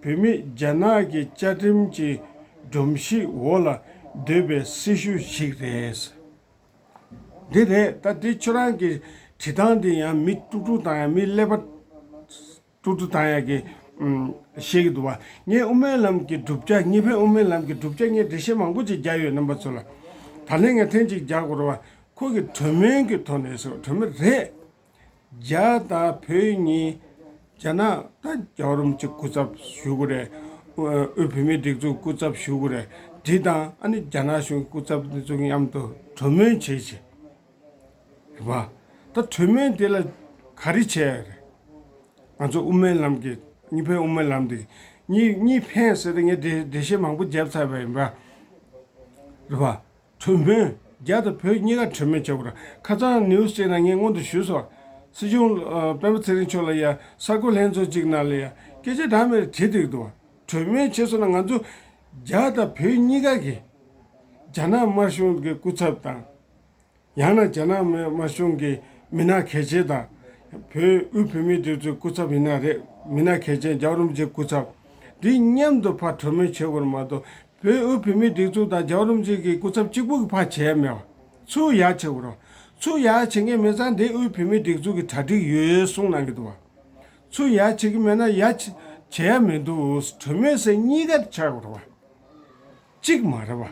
བོད་མི་རྒྱ་ནག་གི་བཅའ་ཁྲིམས་ཀྱི་སྒྲོམ་གཞི་འོག་ལ་སྡོད་པའི་སྲིད་བྱུས་ཤིག་རེད། འདི་རེད། ད་འདི་ཁྱོད་རང་གི་བྲིས་སྟངས་འདི་ཡང་མི་དཀྲུག་དཀྲུག་དང་ཡང་མི་ཀླད་པ་དཀྲུག་དཀྲུག་བཏང་ཡག་གི་ཨུམ་བཤད་ཀྱི་འདུག་བ། ངས་དབུ་མའི་ལམ་གྱི་བསྒྲུབ་བྱ། གཉིས་ཕན་དབུ་མའི་ལམ་གྱི་བསྒྲུབ་བྱ་ངས་འགྲེལ་བཤད་མང་པོ་ཅིག་རྒྱག་ཡོད། རྣམ་པ་ཚོ་ལ་ད་ལན་ངས་ཐེངས་གཅིག་རྒྱག་དགོས་རེད་བ། ཁོ་གི་གྲོས་མོལ་གྱི་ཐོག་ནས་སོ། གྲོས་མོལ་རེད། རྒྱ་དང་བོད་གཉིས། རྒྱ་ནག་ད་རྒྱལ་བ་རིན་པོ་ཆེ་སྐུ་ཚབ་ཞུ་དགོས་རེད། དབུས་བོད་མིའི་སྒྲིག་འཛུགས་སྐུ་ཚབ་ཞུ་དགོས་རེད། འདི་དང་ཨ་ནི་རྒྱ་ནག་གཞུང་སྐུ་ཚབ་འདི་ཚོ་མཉམ་དུ་གྲོས་མོལ་བྱེད་ཅིག་རེད་པ། ད་གྲོས་མོལ་འདི་ལ་ག་རེ་བྱས་ཡོད་རེད། ང་ཚོ་དབུ་མའི་ལམ་གྱི་གཉིས་ཕན་དབུ་མའི་ལམ་འདི་གཉིས་གཉིས་ཕན་ཟེར་ཏེ་ངས་འགྲེལ་འགྲེལ་བཤད་མང་པོ་བརྒྱབ་ཚར་བ་ཡིན་པ་རེད་པ། གྲོས་མོལ། རྒྱ་དང་བོད་གཉིས་ཀ་གྲོས་མོལ་བྱེད་དགོས་རེད། ཁ་སང་ནིའུ་སི་ཅིག་ནང་ངས་སྔོན་དུ་ཞུས་སོང་། སྲིད་སྐྱོང་ཨ་སྤེན་པ་ཚེ་རིང་མཆོག་ལ་ཡ་གསར་འགོད་ལྷན་ཚོགས་ཅིག་ནང་ལ་ཡ་སྐད་ཆ་འདྲ་མིན་དྲིས་བསྡད་ཀྱི་འདུག་བ། གྲོས་མོལ་བྱས་སོང་ན་ང་ཚོ་རྒྱ་དང་བོད་གཉིས་ཀ་གི་རྒྱ་ནག་དམར་གཞུང་གི་སྐུ་ཚབ་དང་། ཡང་ན་རྒྱ་ནག་དམར་གཞུང་གི་མི་སྣ་གལ་ཆེན་དང་། བོད་དབུས་བོད་མིའི་སྒྲིག་འཛུགས་སྐུ་ཚབ་ཡིན་ན་རེད། མི་སྣ་གལ་ཆེན་རྒྱལ་བ་རིན་པོ་ཆེའི་སྐུ་ཚབ་འདི་མཉམ་དུ་ཕར་གྲོས་མོལ་བྱེད་དགོས་རེད་མ་གཏོགས། བོད་དབུས་བོད་མིའི་སྒྲིག་འཛུགས་དང་རྒྱལ་བ་རིན་པོ་ཆེ་གི་སྐུ་ཚབ་གཅིག་པུ་གིས་ཕར་བྱས་ཡ་མེད་པ། ཚུར་ཡ་བྱེད་དགོས་རེད། ཚུར་ཡ་བྱེད་མཁན་མེད་ཙང་དེ་དབུས་བོད་མིའི་སྒྲིག་འཛུགས་ཀྱི་གྲ་སྒྲིག་ཡོད་གསུངས་གནང་གི་འདུག་བ། ཚུར་ཡ་བྱེད་ཀྱི་མེད་ན་ཡ་བྱེད་བྱེད་ཡ་མི་འདུག་གྲོས་མོལ་ཟེར་གཉིས་ཀ་བྱ་དགོས་རེད་བ། གཅིག་མ་རེད་བ།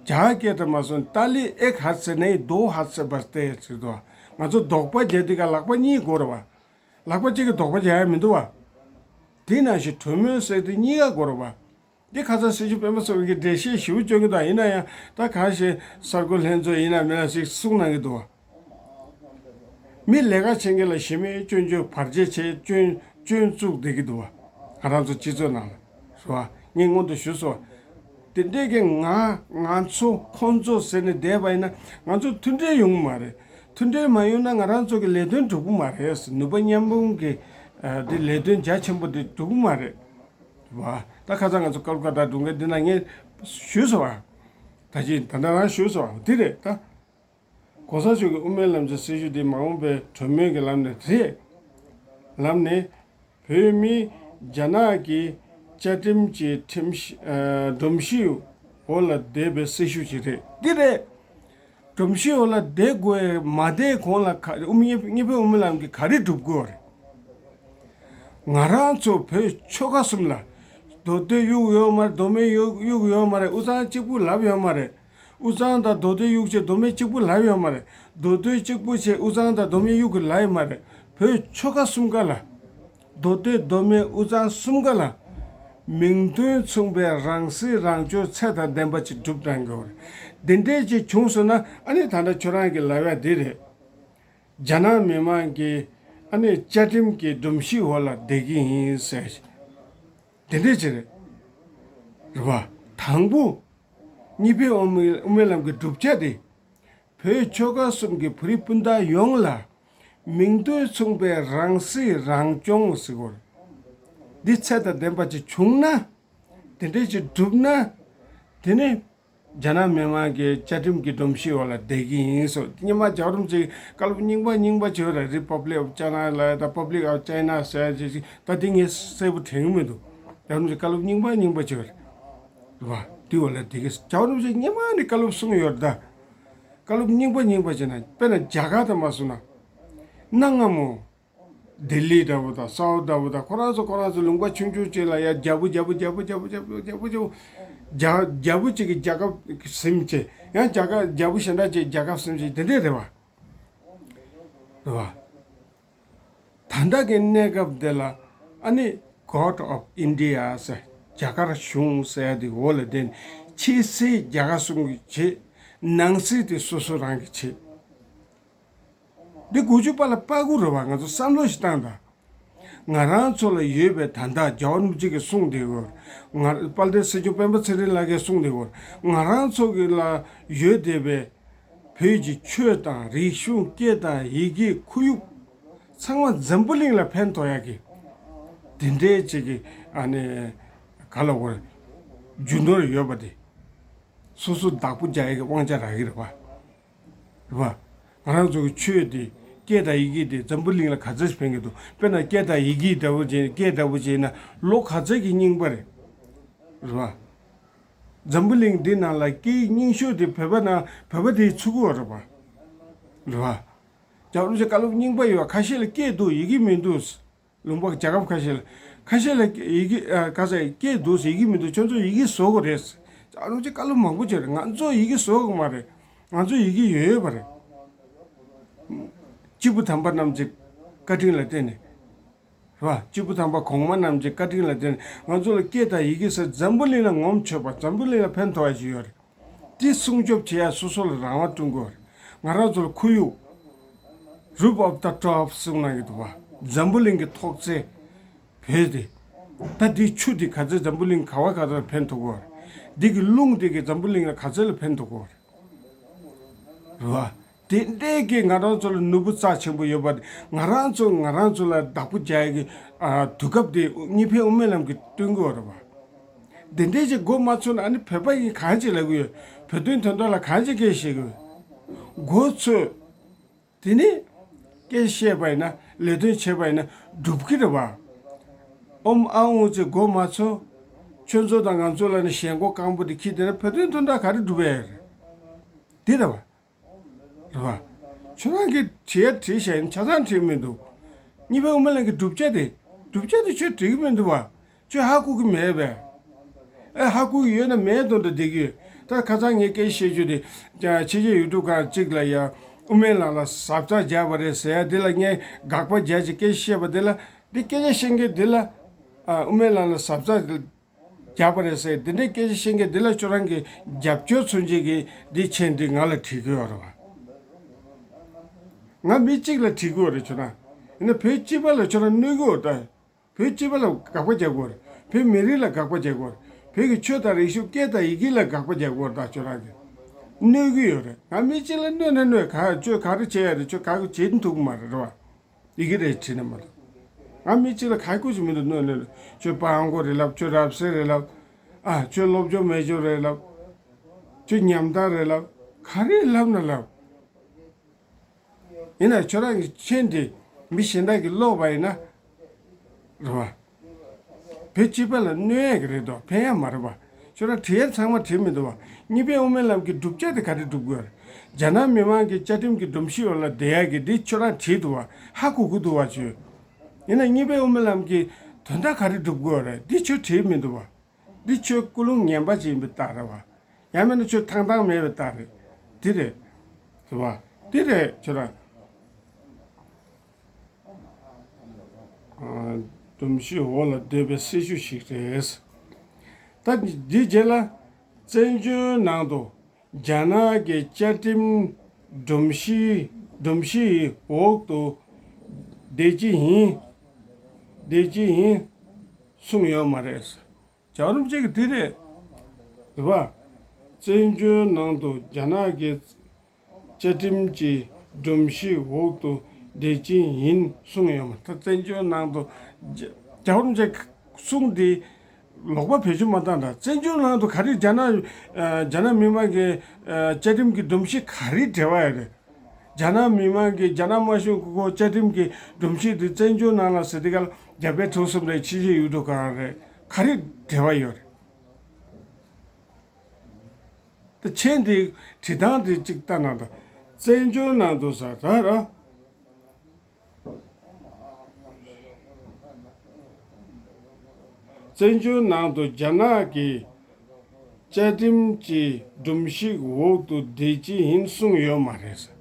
རྒྱ་སྐད་དུ་མ་སོང་ཏཱ་ལི་ཨེག་ཧད་སེ་ནེ་དོ་ཧད་སེ་བར་ཏེ་ཟེར་དོ། ང་ཚོ་དོགས་པ་བརྒྱབ་དུས་ཀ་ལག་པ་གཉིས་དགོས་རེད་བ། ལག་པ་གཅིག་གིས་དོགས་པ་རྒྱག་ཡ་མི་འདུག་བ། དེ་ནང་བཞིན་གྲོས་མོལ་ཟེར་དེ་གཉིས་ཀ་དགོས་རེད་བ། འདི་ཁ་སང་སྲིད་སྐྱོང་སྤེན་པ་ཚེ་རིང་གིས་འགྲེལ་བཤད་ཞེ་པོ་བསྐྱོན་གྱི་འདུག་ཡིན་ན་ཡང་ད་གང་ཞིག་གསར་འགོད་ལྷན་ཚོགས་ཡིན་ན་མིན་ན་ཞིག་གསུང་གནང་གི་འདུག་བ། མི་ལས་ཀ་བྱེད་མཁན་ལ་གཞི་མེད་སྐྱོན་བརྗོད་བར་ཆད་བྱས་སྐྱོན་སྐྱོན་བཙུགས་བསྡད་ཀྱི་འདུག་བ། ང་རང་ཚོ་སྤྱི་ཚོགས་ནང་ལ་རེད་བ། ངས་སྔོན་དུ་ཞུས་སོང་། དེ་འདྲས་ཀྱི་ང་ང་ཚོ་ཁོང་ཚོ་ཟེར་ནས་བསྡད་པ་ཡིན་ན་ང་ཚོ་མཐུན་སྒྲིལ་ཡོང་གི་མ་རེད། མཐུན་སྒྲིལ་མ་ཡོང་ན་ང་རང་ཚོ་གི་ལས་དོན་འགྲུབ་ཀྱི་མ་རེད། ནུས་པ་མཉམ་སྤུངས་ཀྱི་ཨ་དེ་ལས་དོན་རྒྱ་ཆེན་པོ་དེ་འགྲུབ་ཀྱི་མ་རེད། རེད་བ། ད་ཁ་སང་ང་ཚོ་ཀལ་ཀ་ཏ་འགྲོ་མཁན་འདི་ན་ངས་ཞུས་སོང་བ། ད་ཅི་ད་ལྟ་རང་ཞུས་སོང་བ་འདི་རེད་ད། གོང་ས་མཆོག་གི་དབུ་མའི་ལམ་གྱི་སྲིད་བྱུས་འདི་མ་འོངས་པའི་གྲོས་མོལ་གྱི་ལམ་ནས་རེད། ལམ་ནས་བོད་མི་རྒྱ་ནག་གི་བཅའ་ཁྲིམས་ཀྱི་ཁྲིམས་གཞི་ཨ་སྒྲོམ་གཞིའི་འོག་ལ་བསྡད་པའི་སྲིད་བྱུས་ཤིག་རེད། འདི་རེད། སྒྲོམ་གཞིའི་འོག་ལ་བསྡད་དགོས་མ་བསྡད་གོང་ལ་ག་དབུ་མའི་གཉིས་ཕན་དབུ་མའི་ལམ་གྱིས་ག་རེ་སྒྲུབ་དགོས་རེད། ང་རང་ཚོ་བོད་ཆོལ་ཁ་གསུམ་ལ་མདོ་སྟོད་གཡུག་ཡོད་མ་རེད། མདོ་སྨད་གཡུག་གཡུག་ཡོད་མ་རེད། དབུས་གཙང་གཅིག་པུ་ལབ་ཡོད་མ་རེད། དབུས་གཙང་དང་མདོ་སྟོད་གཡུག་བྱས་མདོ་སྨད་གཅིག་པུ་ལབ་ཡོད་མ་རེད། མདོ་སྟོད་གཅིག་པུ་བྱས་དབུས་གཙང་དང་མདོ་སྨད་གཡུག་གི་ལབ་ཡོད་མ་རེད། བོད་ཆོལ་ཁ་གསུམ་ཀ་ལ། མདོ་སྟོད་མདོ་སྨད་དབུས་གཙང་གསུམ་ཀ་ལ། མིང་དོན་མཚུངས་པའི་རང་སྲིད་རང་སྐྱོང་ཚད་དང་ལྡན་པ་ཅིག་སྒྲུབ་གནང་དགོས་རེད། འདི་འདྲས་ཅིག་བྱུང་སོང་ན་ཨ་ནི་ད་ལྟ་ཁྱོད་རང་གི་ལབ་ཡ་འདི་རེད། རྒྱ་ནག་མི་དམངས་ཀྱི་ཨ་ནི་བཅའ་ཁྲིམས་ཀྱི་སྒྲོམ་གཞི་འོག་ལ་བསྡད་ཀྱི་ཡིན་ཟེར། དེ་འདྲས་ཅིག་རེད། རེད་བ། དང་པོ། གཉིས་ཕན་དབུ་མའི་དབུ་མའི་ལམ་གྱི་བསྒྲུབ་བྱ་དེ། བོད་ཆོལ་ཁ་གསུམ་གྱི་བོད་རིགས་སྤུན་ཟླ་ཡོངས་ལ་མིང་དོན་མཚུངས་པའི་རང་སྲིད་རང་སྐྱོང་ཟེར་དགོས་རེད། འདི་ཚད་དང་ལྡན་པ་ཅིག་བྱུང་ན། དེ་འདྲས་ཅིག་བསྒྲུབས་ན། དེ་ནི་ རྒྱ་ནག་མི་དམངས་ཀྱི་བཅའ་ཁྲིམས་ཀྱི་སྒྲོམ་གཞི་འོག་ལ་བསྡད་ཀྱི་ཡིན་སོ། སྔོན་མ་རྒྱལ་བ་རིན་པོ་ཆེ་བཀའ་སློབ་རྙིང་པ་རྙིང་པ་བྱས་པ་རེད། Republic of China ལ་ད་Republic of China ཟེར་ཡ་ཅིག་ཅིག་ད་དེ་ངས་གསལ་པོ་དྲན་གྱི་མི་འདུག་རྒྱལ་བ་རིན་པོ་ཆེ་བཀའ་སློབ་རྙིང་པ་རྙིང་པ་བྱས་པ་རེད། རེད་བ། དེ་འོག་ལ་བསྡད་ཀྱི། རྒྱལ་བ་རིན་པོ་ཆེ་སྔོན་མ་ནས་བཀའ་སློབ་གསུངས་ཡོད་རེད་ད། བཀའ་སློབ་རྙིང་པ་རྙིང་པ་བྱས་ན་དཔེར་ན་རྒྱ་གར་དང་མ་སོང་ན། གནའ་སྔ་མོ། ལྡི་ལི་འདྲ་བོ་དང་སའོ་འདྲ་བོ་དང་ཁོ་རང་ཚོ་ཁོ་རང་ཚོ་ལུང་པ་ཆུང་ཆུང་ཅིག་ལ་ཡ་རྒྱལ་པོ་རྒྱལ་པོ་རྒྱལ་པོ་རྒྱལ་པོ་རྒྱལ་པོ་རྒྱལ་པོ་རྒྱལ་པོ་རྒྱལ་པོ་ཅིག་གི་རྒྱལ་ཁབ་ཟིན་བྱས། ཡང་རྒྱལ་ཁབ་རྒྱལ་པོ་གཞན་དག་ཅིག་རྒྱལ་ཁབ་ཟིན་བྱས་དེ་འདྲས་རེད་བ། རེད་བ། ད་ལྟ་གི་གནས་སྐབས་འདི་ལ་ཨ་ནི་God of India ཟེར། རྒྱ་གར་གཞུང་ཟེར་ཡ་དེ་འོག་ལ་བསྡད་ནས་ཕྱི་སྲིད་རྒྱ་གར་གཞུང་གིས་བྱེད། ནང་སྲིད་དེ་སོ་སོ་རང་གིས་བྱེད། འདི་དགུ་བཅུ་པ་ལ་དཔའ་རྒོད་རེད་བ། ང་ཚོ་བསམ་བློ་ཞིག་བཏང་དང་། ང་རང་ཚོ་ལ་ཡོད་པའི་ད་ལྟ་རྒྱལ་བ་རིན་པོ་ཆེ་གིས་གསུངས་བསྡད་ཡོད། ང་དཔལ་ལྡན་སྲིད་སྐྱོང་སྤེན་པ་ཚེ་རིང་ལགས་ཀྱིས་གསུངས་བསྡད་ཡོད། ང་རང་ཚོ་གི་ལ་ཡོད་བསྡད་པའི་བོད་ཀྱི་ཆོས་དང་རིག་གཞུང་། སྐད་དང་ཡི་གེ། ཁོར་ཡུག་ཚང་མ་འཛམ་བུ་གླིང་ལ་ཕན་ཐོགས་ཡག་གི་དེ་འདྲའི་ཅིག་གི་ཨ་ནི་ག་ལ་བར་རྒྱུ་ནོར་ཡོད་པ་དེ་སོ་སོ་བདག་པོ་རྒྱག་ཡག་གི་དབང་ཆ་རག་གི་རེད་བ། རེད་བ། ང་རང་ཚོ་གི་ཆོས་དེ་སྐད་དང་ཡི་གེ་དེ་འཛམ་བུ་གླིང་ལ་ག་ཚོད་ཕན་གི་འདུག་དཔེར་ན་སྐད་དང་ཡི་གེ་འདྲ་བོ་བྱས། སྐད་འདྲ་བོ་བྱས་ན་ལོ་ག་ཚོད་ཀྱི་རྙིང་པ་རེད། རེད་བ། འཛམ་བུ་གླིང་འདི་ནང་ལ་སྐད་ཡིག་རྙིང་ཤོས་དེ་བོད་པ་ན་བོད་པ་དེ་ཚུད་ཀྱི་ཡོད་རེད་བ། རེད་བ། རྒྱལ་བ་རིན་པོ་ཆེ་བཀའ་སློབ་རྙིང་པ་ཡོད། ཁ་ཤས་ལ་སྐད་འདུག་ཡི་གེ་མི་འདུག་ལུང་པ་རྒྱལ་ཁབ་ཁ་ཤས་ལ། ཁ་ཤས་ལ་ཡི་གེ་ཨ་ག་ས་སྐད་འདུག་ཡི་གེ་མི་འདུག་ཁྱོད་ཚོ་ཡི་གེ་བཟོ་དགོས་རེད། ཨ་ནུ་ཅིག་བཀའ་སློབ་མང་པོ་བྱས་རེད། ང་ཚོ་ཡི་གེ་བཟོ་དགོས་མ་རེད། ང་ཚོ་ཡི་གེ་ཡོད་ཡོད་པ་རེད། སྐྱེས་བུ་དམ་པ་རྣམས་ཀྱི་བཀའ་དྲིན་ལ་བརྟེན་ནས། རེད་བ། སྐྱེས་བུ་དམ་པ་གོང་མ་རྣམས་ཀྱི་བཀའ་དྲིན་ལ་བརྟེན་ནས་ང་ཚོ་ལ་སྐད་དང་ཡི་གེ་ཟེར་འཛམ་བུ་གླིང་ལ་ངོམ་ཆོད་པ། འཛམ་བུ་གླིང་ལ་ཕན་ཐོགས་ཡ་ཞིག་ཡོད་རེད། དེ་སྲུང་སྐྱོབ་བྱེད་ཡ་སོ་སོ་ལ་རང་དབང་བསྐྲུན་དགོས་རེད། ང་རང་ཚོ་ལ་ཁོར་ཡུག Roof of the Top གསུངས་གནང་གི་འདུག་བ། འཛམ་བུ་གླིང་གི་ཐོག་བརྩེགས་བོད་དེ། ད་འདི་ཆུ་འདི་ག་ཚོད་འཛམ་བུ་གླིང་ག་བ་ག་ཚོད་ལ་ཕན་ཐོགས་ཀྱི་ཡོད་རེད། འདི་གི་རླུང་འདི་གིས་འཛམ་བུ་གླིང་ལ་ག་ཚོད་ལ་ཕན་ཐོགས་ཀྱི་ཡོད་རེད། རེད་བ། དེ་འདྲས་ཀྱི་ང་རང་ཚོ་ལ་ནོར་བུ་རྩ་ཆེན་པོ་ཡོད་པ་དེ། ང་རང་ཚོ་ང་རང་ཚོ་ལ་བདག་པོ་རྒྱག་ཡ་གི་ཨ་དུས་སྐབས་དེ་གཉིས་ཕན་དབུ་མའི་ལམ་གྱིས་སྟོན་གྱི་ཡོད་རེད་བ། དེ་འདྲས་ཀྱི་མགོ་མ་ཚོས་ན་ཨ་ནི་བོད་པ་ཡིན་གང་ཅི་ལབ་ཀྱི་ཡོད། བོད་དོན་དོན་དག་ལ་གང་ཅི་སྐད་བཤད་ཀྱི་ཡོད། མགོ་ཚོས། དེ་ནི་སྐད་བཤད་པ་ཡིན་ན། ལས་དོན་བྱེད་པ་ཡིན་ན་འགྲུབ་ཀྱི་རེད་བ། ཨོམ་ཨ་འུ་ཚོས་མགོ་མ་ཚོས། ཁྱོད་ཚོ་དང་ང་ཚོ་ལ་ནི་ཞེན་ཁོག་སྐམ་པོ་དེ་ཁྱེར་བསྡད་ན་བོད་དོན་དོན་དག་ག་རེ་འགྲུབ་ཡ་རེད། དེ་རེད་བ། རེད་བ། ཁྱོད་རང་གིས་བྲིས་ཡ་བྲིས་བཞག་ཡིན། ཆ་ཚང་བྲིས་མི་འདུག་གཉིས་ཕན་དབུ་མའི་ལམ་གྱི་བསྒྲུབ་བྱ་དེ། བསྒྲུབ་བྱ་དེ་ཁྱོད་འགྲིག་གི་མི་འདུག་བ། ཁྱོད་ཧ་གོ་གི་མེད་པས། ཨེ་ཧ་གོ་གི་ཡོད་ན་མེད་དོན་དུ་བསྡད་ཀྱི་ཡོད། ད་ཁ་སང་ངས་སྐད་བཤད་རྒྱུ་དེ། ཕྱི་རྒྱལ་ཡུལ་གྲུ་ཁག་ཅིག་ལ་ཡ་དབུ་མའི་ལམ་ལ་ཟབ་ཙག་རྒྱག་པ་རེད་ཟེར་ཡ་དེ་ལ་ངས་དགག་པ་རྒྱག་ཅིག་སྐད་བཤད་པ་དེ་ལ། འདི་སྐད་ཆ་བཤད་མཁན་དེ་ལ། ཨ་དབུ་མའི་ལམ་ལ་ཟབ་ཙག་རྒྱག་པ་རེད་ཟེར། དེ་འདྲའི་སྐད་ཆ་བཤད་མཁན་དེ་ལ་ཁྱོད་རང་གི་རྒྱབ་སྐྱོར་མཚོན་བྱེད་ཀྱི་འདི་མཆན་འདི་ང་ལ་བྲིས་ཀྱི་ཡོད་རེད་བ། ང་མི་གཅིག་ལ་བྲིས་ཀྱི་ཡོད་རེད་ཁྱོད་རང་། ཡིན་ན་བོད་སྤྱི་པ་ལ་ཁྱོད་རང་གནོད་ཀྱི་ཡོད་ད། བོད་སྤྱི་པ་ལ་དགག་པ་རྒྱག་དགོས་རེད། བོད་མི་རིགས་ལ་དགག་པ་རྒྱག་དགོས་རེད། བོད་ཀྱི་ཆོས་དང་རིག་གཞུང་སྐད་དང་ཡི་གེ་ལ་དགག་པ་རྒྱག་དགོས་རེད་ད། ཁྱོད་རང་གིས་གནོད་ཀྱི་ཡོད་རེད། ང་མི་གཅིག་ལ་གནོད་ན་གནོད། ག་ཁྱོད་ག་རེ་བྱེད་ཡ་རེད། ཁྱོད་ག་གི་བྱེད་ཐུབ་ཀྱི་མ་རེད། རེད་བ། ཡི་གེ་རེ་བྲིས་ན་མ་གཏོགས། ང་མི་གཅིག་ལ་ག་གི་ཅིག་མི་འདུག་གནོད་གནོད། ཁྱོད་སྤྲང་པོ་རེད་ལབ། ཁྱོད་རབ་གསལ་རེད་ལབ། ཨ་ཁྱོད་སློབ་སྦྱོང་མེད་ཅོག་རེད་ལབ། ཁྱོད་ཉམ་ཐག་རེད་ལབ། ག་རེ་ལབ་ན་ལབ། ཡིན་ན་ཁྱོད་རང་གི་མཆན་དེ་མི་གཞན་དག་གིས་ཀློག་པ་ཡིན་ན། རེད་བ། བོད་སྤྱི་པ་ལ་གནོད་ཡས་ཀྱི་རེད་དོ། ཕན་ཡས་མ་རེད་བ། ཁྱོད་རང་བྲིས་ཡས་ཚང་མ་བྲིས་མི་འདུག་བ། གཉིས་ཕན་དབུ་མའི་ལམ་གྱི་བསྒྲུབ་བྱ་དེ་ག་རེ་སྒྲུབ་དགོས་རེད། རྒྱ་ནག་མི་དམངས་ཀྱི་བཅའ་ཁྲིམས་ཀྱི་སྒྲོམ་གཞི་འོག་ལ་བསྡད་ཡས་ཀྱི་འདི་ཁྱོད་རང་བྲིས་འདུག་བ། ཧ་གོ་གི་འདུག་བ་ཁྱོད། ཡིན་ན་གཉིས་ཕན་དབུ་མའི་ལམ་གྱི་དོན་དག་ག་རེ་སྒྲུབ་དགོས་རེད་འདི་ཁྱོད་བྲིས་མི་འདུག་བ། འདི་ཁྱོད་ཀུན་སློང་ངན་པ་ཅིག་ཡིན་པའི་རྟགས་རེད་བ། ཡང་མིན་ན་ཁྱོད་ཐང་ཐང་མེད་པའི་རྟགས་རེད། འདི་རེད། རེད་བ། འདི་རེད་ཁྱོད་རང་། ཨ་སྒྲོམ་གཞི་འོག་ལ་སྡོད་པའི་སྲི་ཞུ་ཞིག་རེད། ད་འདི་རྗེས་ལ་བཙན་བྱོལ་ནང་དུ་རྒྱ་ནག་གི་བཅའ་ཁྲིམས་སྒྲོམ་གཞི་སྒྲོམ་གཞིའི་འོག་ཏུ་བསྡད་ཀྱི་ཡིན། བསྡད་ཀྱི་ཡིན་གསུངས་ཡོད་མ་རེད། རྒྱལ་བ་རིན་པོ་ཆེ་གིས་འདི་རེད། རེད་བ། བཙན་བྱོལ་ནང་དུ་རྒྱ་ནག་གི་བཅའ་ཁྲིམས་ཀྱི་སྒྲོམ་གཞིའི་འོག་ཏུ་བསྡད་ཀྱི་ཡིན་གསུངས་ཡོད་མ་རེད། ད་བཙན་བྱོལ་ནང་དུ་རྒྱ་རྒྱལ་བ་རིན་པོ་ཆེ་གསུངས་འདི་ ལོག་པ་བེད་སྤྱོད་མ་བཏང་དང་། བཙན་བྱོལ་ནང་དུ་ག་རེ་རྒྱ་ནག་ཨ་རྒྱ་ནག་མི་དམངས་ཀྱི་ཨ་བཅའ་ཁྲིམས་ཀྱི་སྒྲོམ་གཞི་ག་རེ་འབྲེལ་བ་ཡོད་རེད། རྒྱ་ནག་མི་དམངས་ཀྱི་རྒྱ་ནག་དམར་གཞུང་གི་ཁོ་བཅའ་ཁྲིམས་ཀྱི་སྒྲོམ་གཞི་དེ་བཙན་བྱོལ་ནང་ལ་ཟེར་དུས་སྒང་ལ་རྒྱ་བལ་འབྲུག་གསུམ་རེད། ཕྱི་རྒྱལ་ཡུལ་གྲུ་གང་རེད། ག་རེ་འབྲེལ་བ་ཡོད་རེད། ད་མཆན་དེ་བྲིས་སྟངས་དེ་གཅིག་ལྟ་ན། ད་བཙན་བྱོལ་ནང་དུ་ཟེར་ད་ར། བཙན་བྱོལ་ནང་དུ་རྒྱ་ནག་གི་བཅའ་ཁྲིམས་ཀྱི་སྒྲོམ་གཞི་འོག་ཏུ་བསྡད་ཀྱི་ཡིན་གསུངས་ཡོད་མ་རེད་ཟེར།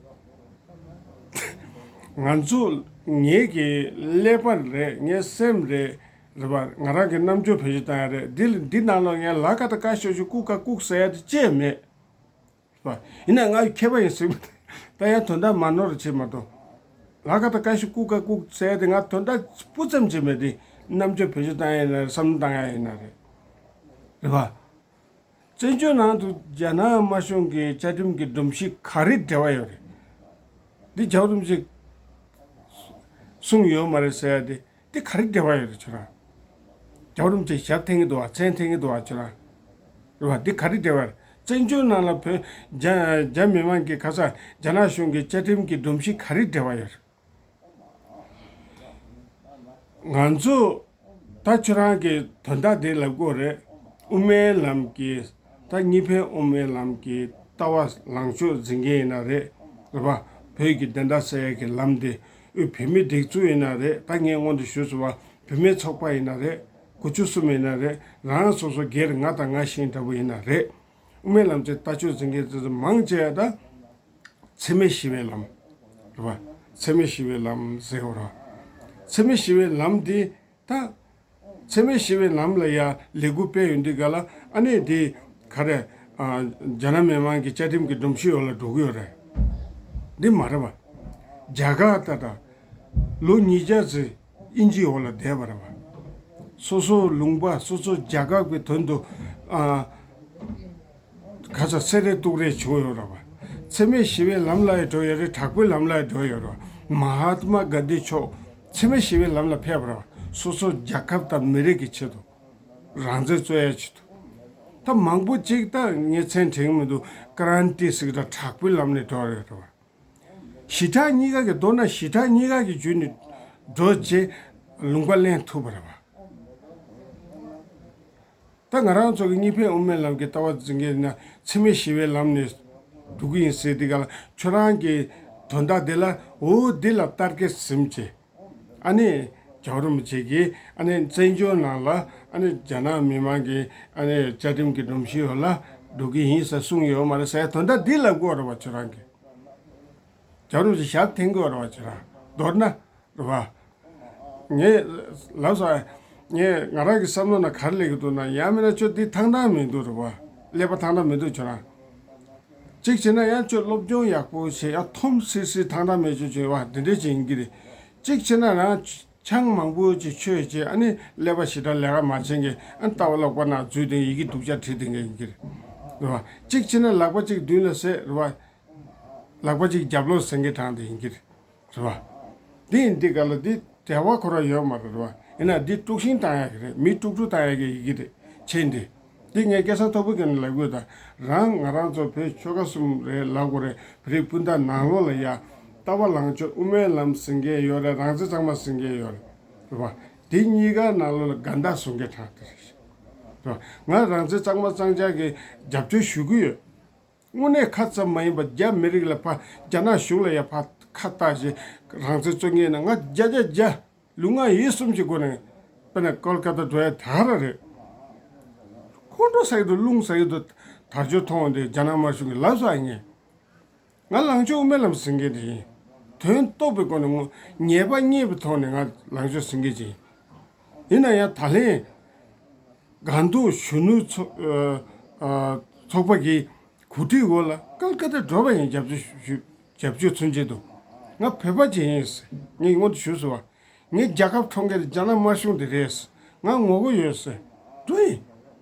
ང་ཚོ་ངེད་ཀྱི་ཀླད་པ་རེད། ངའི་སེམས་རེད། རེད་པ། ང་རང་གི་རྣམ་འགྱུར་བེད་སྤྱོད་བཏང་ཡ་རེད། འདི་ལ་འདི་ནང་ལ་ངས་ལ་ཀ་ད་ཀ་ཤོ་ཤོ་ཀུ་ཀ་ཀུག་ཟེར་ཡ་དེ་ཅི་ཡང་མེད། རེད་པ། ཡིན་ན་ང་མཁས་པ་ཡིན་ཟེར་བ་ད་ཡང་དོན་དག་མ་ནོར་བྱེད་མ་གཏོགས། ལ་ཀ་ད་ཀ་ཤོ་ཀུ་ཀ་ཀུག་ཟེར་ཡ་དེ་ང་དོན་དག་སྤུ་ཙམ་བྱེད་མེད་དེ། རྣམ་འགྱུར་བེད་སྤྱོད་བཏང་ཡ་ཡིན་ན་རེད། བསམ་བློ་བཏང་ཡ་ཡིན་ན་རེད། རེད་པ། བཙན་བྱོལ་ནང་དུ་རྒྱ་ནག་དམར་གཞུང་གི་བཅའ་ཁྲིམས་ཀྱི་སྒྲོམ་གཞི་ག་རེ་འབྲེལ་བ་ཡོད་རེད། འདི་རྒྱལ་བ་རིན་པོ་ཆེས་གསུངས་ཡོད་མ་རེད་ཟེར་ཡ་དེ། འདི་ག་རེ་འབྲེལ་བ་ཡོད་རེད་ཁྱོད་རང་། རྒྱལ་བ་རིན་པོ་ཆེ་ཞབས་འཐེན་གྱི་འདུག་བ། མཚན་འཐེན་གྱི་འདུག་བ་ཁྱོད་རང་། རེད་པ། འདི་ག་རེ་འབྲེལ་བ་རེད། བཙན་བྱོལ་ནང་ལ་བོད་རྒྱ་རྒྱ་མི་དམངས་ཀྱི་ཁ་ས་རྒྱ་ནག་གཞུང་གི་བཅའ་ཁྲིམས་ཀྱི་སྒྲོམ་གཞི་ག་རེ་འབྲེལ་བ་ཡོད་རེད། ང་ཚོ་ད་ཁྱོད་རང་གིས་དོན་དག་དེ་ལབ་དགོས་རེད། དབུ་མའི་ལམ་གྱི་ད་གཉིས་ཕན་དབུ་མའི་ལམ་གྱི་ལྟ་བ་ལངས་ཕྱོགས་འཛིན་མཁན་ཡིན་ན་རེད། རེད་པ། བོད་ཀྱི་བདེན་མཐའ་གསལ་ཡས་ཀྱི་ལམ་དེ་དབུས་བོད་མིའི་སྒྲིག་འཛུགས་ཡིན་ན་རེད། ད་ངས་སྔོན་དུ་ཞུས་སོང་བ། བུད་མེད་ཚོགས་པ་ཡིན་ན་རེད། དགུ་བཅུ་གསུམ་ཡིན་ན་རེད། རང་སོ་སོ་སྒེར་ང་དང་ང་གཞན་འདྲ་པོ་ཡིན་ན་རེད། དབུ་མའི་ལམ་གྱི་ལྟ་ཕྱོགས་འཛིན་མཁན་དེ་ཚོ་མང་ཆེ་བ་ད་འཚེ་མེད་ཞི་བའི་ལམ། རེད་པ། འཚེ་མེད་ཞི་བའི་ལམ་ཟེར་བ་རེད། འཚེ་མེད་ཞི་བའི་ལམ་འདི་ད་འཚེ་མེད་ཞི་བའི་ལམ་ལ་ཡ་ལས་འགུལ་སྤེལ་ཡོང་དུས་སྒང་ལ་ཨ་ནི་འདི་ག་རེ། ཨ། རྒྱ་ནག་མི་དམངས་ཀྱི་བཅའ་ཁྲིམས་ཀྱི་སྒྲོམ་གཞི་འོག་ལ་འགྲོ་གི་ཡོད་རེད། འདི་མ་རེད་པ། རྒྱ་གར་ད་ད་ལོ་ཉིས་བརྒྱ་ཙམ་དབྱིན་ཇིའི་འོག་ལ་བསྡད་པ་རེད་པ། སོ་སོ་ལུང་པ་སོ་སོ་རྒྱལ་ཁབ་ཀྱི་དོན་དུ། ཨ། ཁ་ས་སེ་རེ་ཏུག་རེ་བྱུང་ཡོད་རེད་པ། འཚེ་མེད་ཞི་བའི་ལམ་ལ་ཡང་འགྲོ་ཡོད་རེད། དྲག་པོའི་ལམ་ལ་ཡང་འགྲོ་ཡོད་རེད་པ། མ་ཧཱ་ཏ་མ་གྷན་དྷི་མཆོག་འཚེ་མེད་ཞི་བའི་ལམ་ལ་ཕེབས་པ་རེད་པ། སོ་སོ་རྒྱལ་ཁབ་དང་མི་རིགས་ཀྱི་ཆེད་དུ། རང་བཙན་རྩོད་ཡ་ཆེད་དུ། ད་མང་པོ་ཅིག་ད་ངས་མཚན་དྲན་གྱི་མི་འདུག་ཀ་རན་ཊི་ཟེར་གྱི་འདུག་དྲག་པོའི་ལམ་ནས་འགྲོ་ཡོད་རེད་པ། ཞི་དྲག་གཉིས་ཀ་གི། མདོར་ན་ཞི་དྲག་གཉིས་ཀ་གི་བརྒྱུད་ནས་འགྲོ་བྱས་ལུང་པ་ལེན་ཐུབ་པ་རེད་པ། ད་ང་རང་ཚོ་གི་གཉིས་ཕན་དབུ་མའི་ལམ་གྱི་ལྟ་བ་འཛིན་མཁན་ཡིན་ན་འཚེ་མེད་ཞི་བའི་ལམ་ནས་འགྲོ་གི་ཡིན་ཟེར་དུས་སྒང་ལ་ཁྱོད་རང་གི་དོན་དག་འདི་ལ་འོ་འདི་ལ་ལྟ་གི་ཟིན་བྱས། ཨ་ནི་རྒྱལ་བ་རིན་པོ་ཆེ་གིས་ཨ་ནི་བཙན་བྱོལ་ནང་ལ་ཨ་ནི་རྒྱ་ནག་མི་དམངས་ཀྱི་ཨ་ནི་བཅའ་ཁྲིམས་ཀྱི་སྒྲོམ་གཞི་འོག་ལ་འགྲོ་གི་ཡིན་ཟེར་གསུངས་ཡོད་མ་རེད་ཟེར་དོན་དག་འདི་ལབ་དགོས་རེད་པ་ཁྱོད་རང་གིས། རྒྱལ་བ་རིན་པོ་ཆེ་ཞབས་འཐེན་དགོས་རེད་པ་ཁྱོད་རང་། མདོར་ན་རེད་པ། ངས་ལབ་སོང་། ངས་ང་རང་གི་བསམ་བློ་ནང་ག་རེ་སླེབས་ཀྱི་འདུག་ན། ཡང་མིན་ན་ཁྱོད་འདི་ཐང་ཐང་མི་འདུག་རེད་པ། ཀླད་པ་ཐང་ཐང་མི་འདུག་ཁྱོད་རང་། གཅིག་བྱས་ན་ཡང་ཁྱོད་སློབ་སྦྱོང་ཡག་པོ་བྱས། ཡང་འཐོམ་སིལ་སིལ་ཐང་ཐང་མེད་ཆོག་ཆོག་པ་འདི་འདྲ་ཅིག་ཡིན་གྱི་རེད། གཅིག་བྱས་ན་རང་ཆང་མང་པོ་ཅིག་མཆོད་བྱས། ཨ་ནི་ཀླད་པ་ཞེ་དྲག་ལས་ཀ་མ་བྱེད་མཁན། ཨ་ནི་ལྟ་བ་ལོག་པ་ནང་འཛུལ་བསྡད། ཡི་གེ་སྡུག་ཅག་བྲིས་བསྡད་མཁན་ཡིན་གྱི་རེད། རེད་པ། གཅིག་བྱས་ན་ལག་པ་གཅིག་མདུན་ལ་བསད། རེད་པ། ལག་པ་གཅིག་རྒྱབ་ལོགས་ཟིན་གྱི་དྲངས་ཏེ་ཡིན་གྱི་རེད། རེད་པ། འདི་ཡིན་དུས་སྒང་ལ་འདི་འབྲེལ་བ་ཁོ་རང་ཡོད་མ་རེད། རེད་པ། ཡིན་ན་འདི་དཀྲུག་ཤིང་བཏང་ཡག་གི་རེད། མི་དཀྲུག་དཀྲུག་བཏང་ཡག་གི་ཡི་གེ་རེད། མཆན་འདི། འདི་ངས་སྐལ་བཟང་ཐོར་བུ་གི་ནས་ལབ་དགོས། ད་རང་ང་རང་ཚོ་བོད་ཆོལ་ཁ་གསུམ་རེད་ལབ་དགོས་རེད། བོད་རིགས་སྤུན་ཟླ་ནང་ལོགས་ལ་ཡ་ལྟ་བ་ལངས་ཕྱོགས། དབུ་མའི་ལམ་ཟེར་མཁན་ཡོད་རེད། རང་བཙན་གཙང་མ་ཟེར་མཁན་ཡོད་རེད། རེད་པ། འདི་གཉིས་ཀ་ནང་ལོགས་ལ་འགལ་ཟླ་བཟོ་མཁན་དྲག་དེ་རེད། རེད་པ། ང་རང་བཙན་གཙང་མ་གཙང་རྐྱང་གི་རྒྱབ་སྐྱོར་ཞུ་གི་ཡོད། དངོས་གནས་ཁ་ཙམ་མ་ཡིན་པ་རྒྱ་མི་རིགས་ལ་ཕར། རྒྱ་ནག་གཞུང་ལ་ཡ་ཕར་ཁ་བཏགས་བྱས་རང་བཙན་རྩོད་མཁན་ཡིན་ན་ང་བརྒྱ་ཆ་བརྒྱ་ལུས་ངག་ཡིད་གསུམ་གྱི་སྒོ་ནས་དཔེར་ན་ཀོལ་ཀ་ཏ་འགྲོ་ཡ་དེ་ག་རང་རེད། ཁོང་ཁྲོ་ཟ་གི་འདུག་རླུང་ཟ་གི་འདུག་དལ་འབྱོར་མཐོང་བ་འདི་རྒྱ་ནག་དམར་གཞུང་གིས་ལབ་སོང་ངས། ང་ལངས་ཕྱོགས་དབུ་མའི་ལམ་ཟེར་མཁན་དེ་ཡིན། དོན་རྟོགས་པའི་སྒོ་ནས་ངོ་ཉེས་པ་རྙེད་པའི་ཐོག་ནས་ང་ལངས་ཕྱོགས་ཟེར་མཁན་ཅིག་ཡིན། ཡིན་ན་ཡང་ད་ལན་སྒང་ཏོག་གཞོན་ནུ་ཚོ་ཨ་ཨ་ཚོགས་པ་གི་གོ་སྒྲིག་འོག་ལ་ཀལ་ཀ་ཏ་འགྲོ་བ་ཡིན། རྒྱབ་སྐྱོར་ཞུ། རྒྱབ་སྐྱོར་མཚོན་བྱེད་དུ། ང་བོད་པ་ཅིག་ཡིན། ངས་སྔོན་དུ་ཞུས་སོང་བ། ངའི་རྒྱལ་ཁབ་འཕྲོག་མཁན་དེ་རྒྱ་ནག་དམར་གཞུང་དེ་རེད། ང་ངོ་རྒོལ་ཡོད་ཟེར། འགྲོ་ཡིན།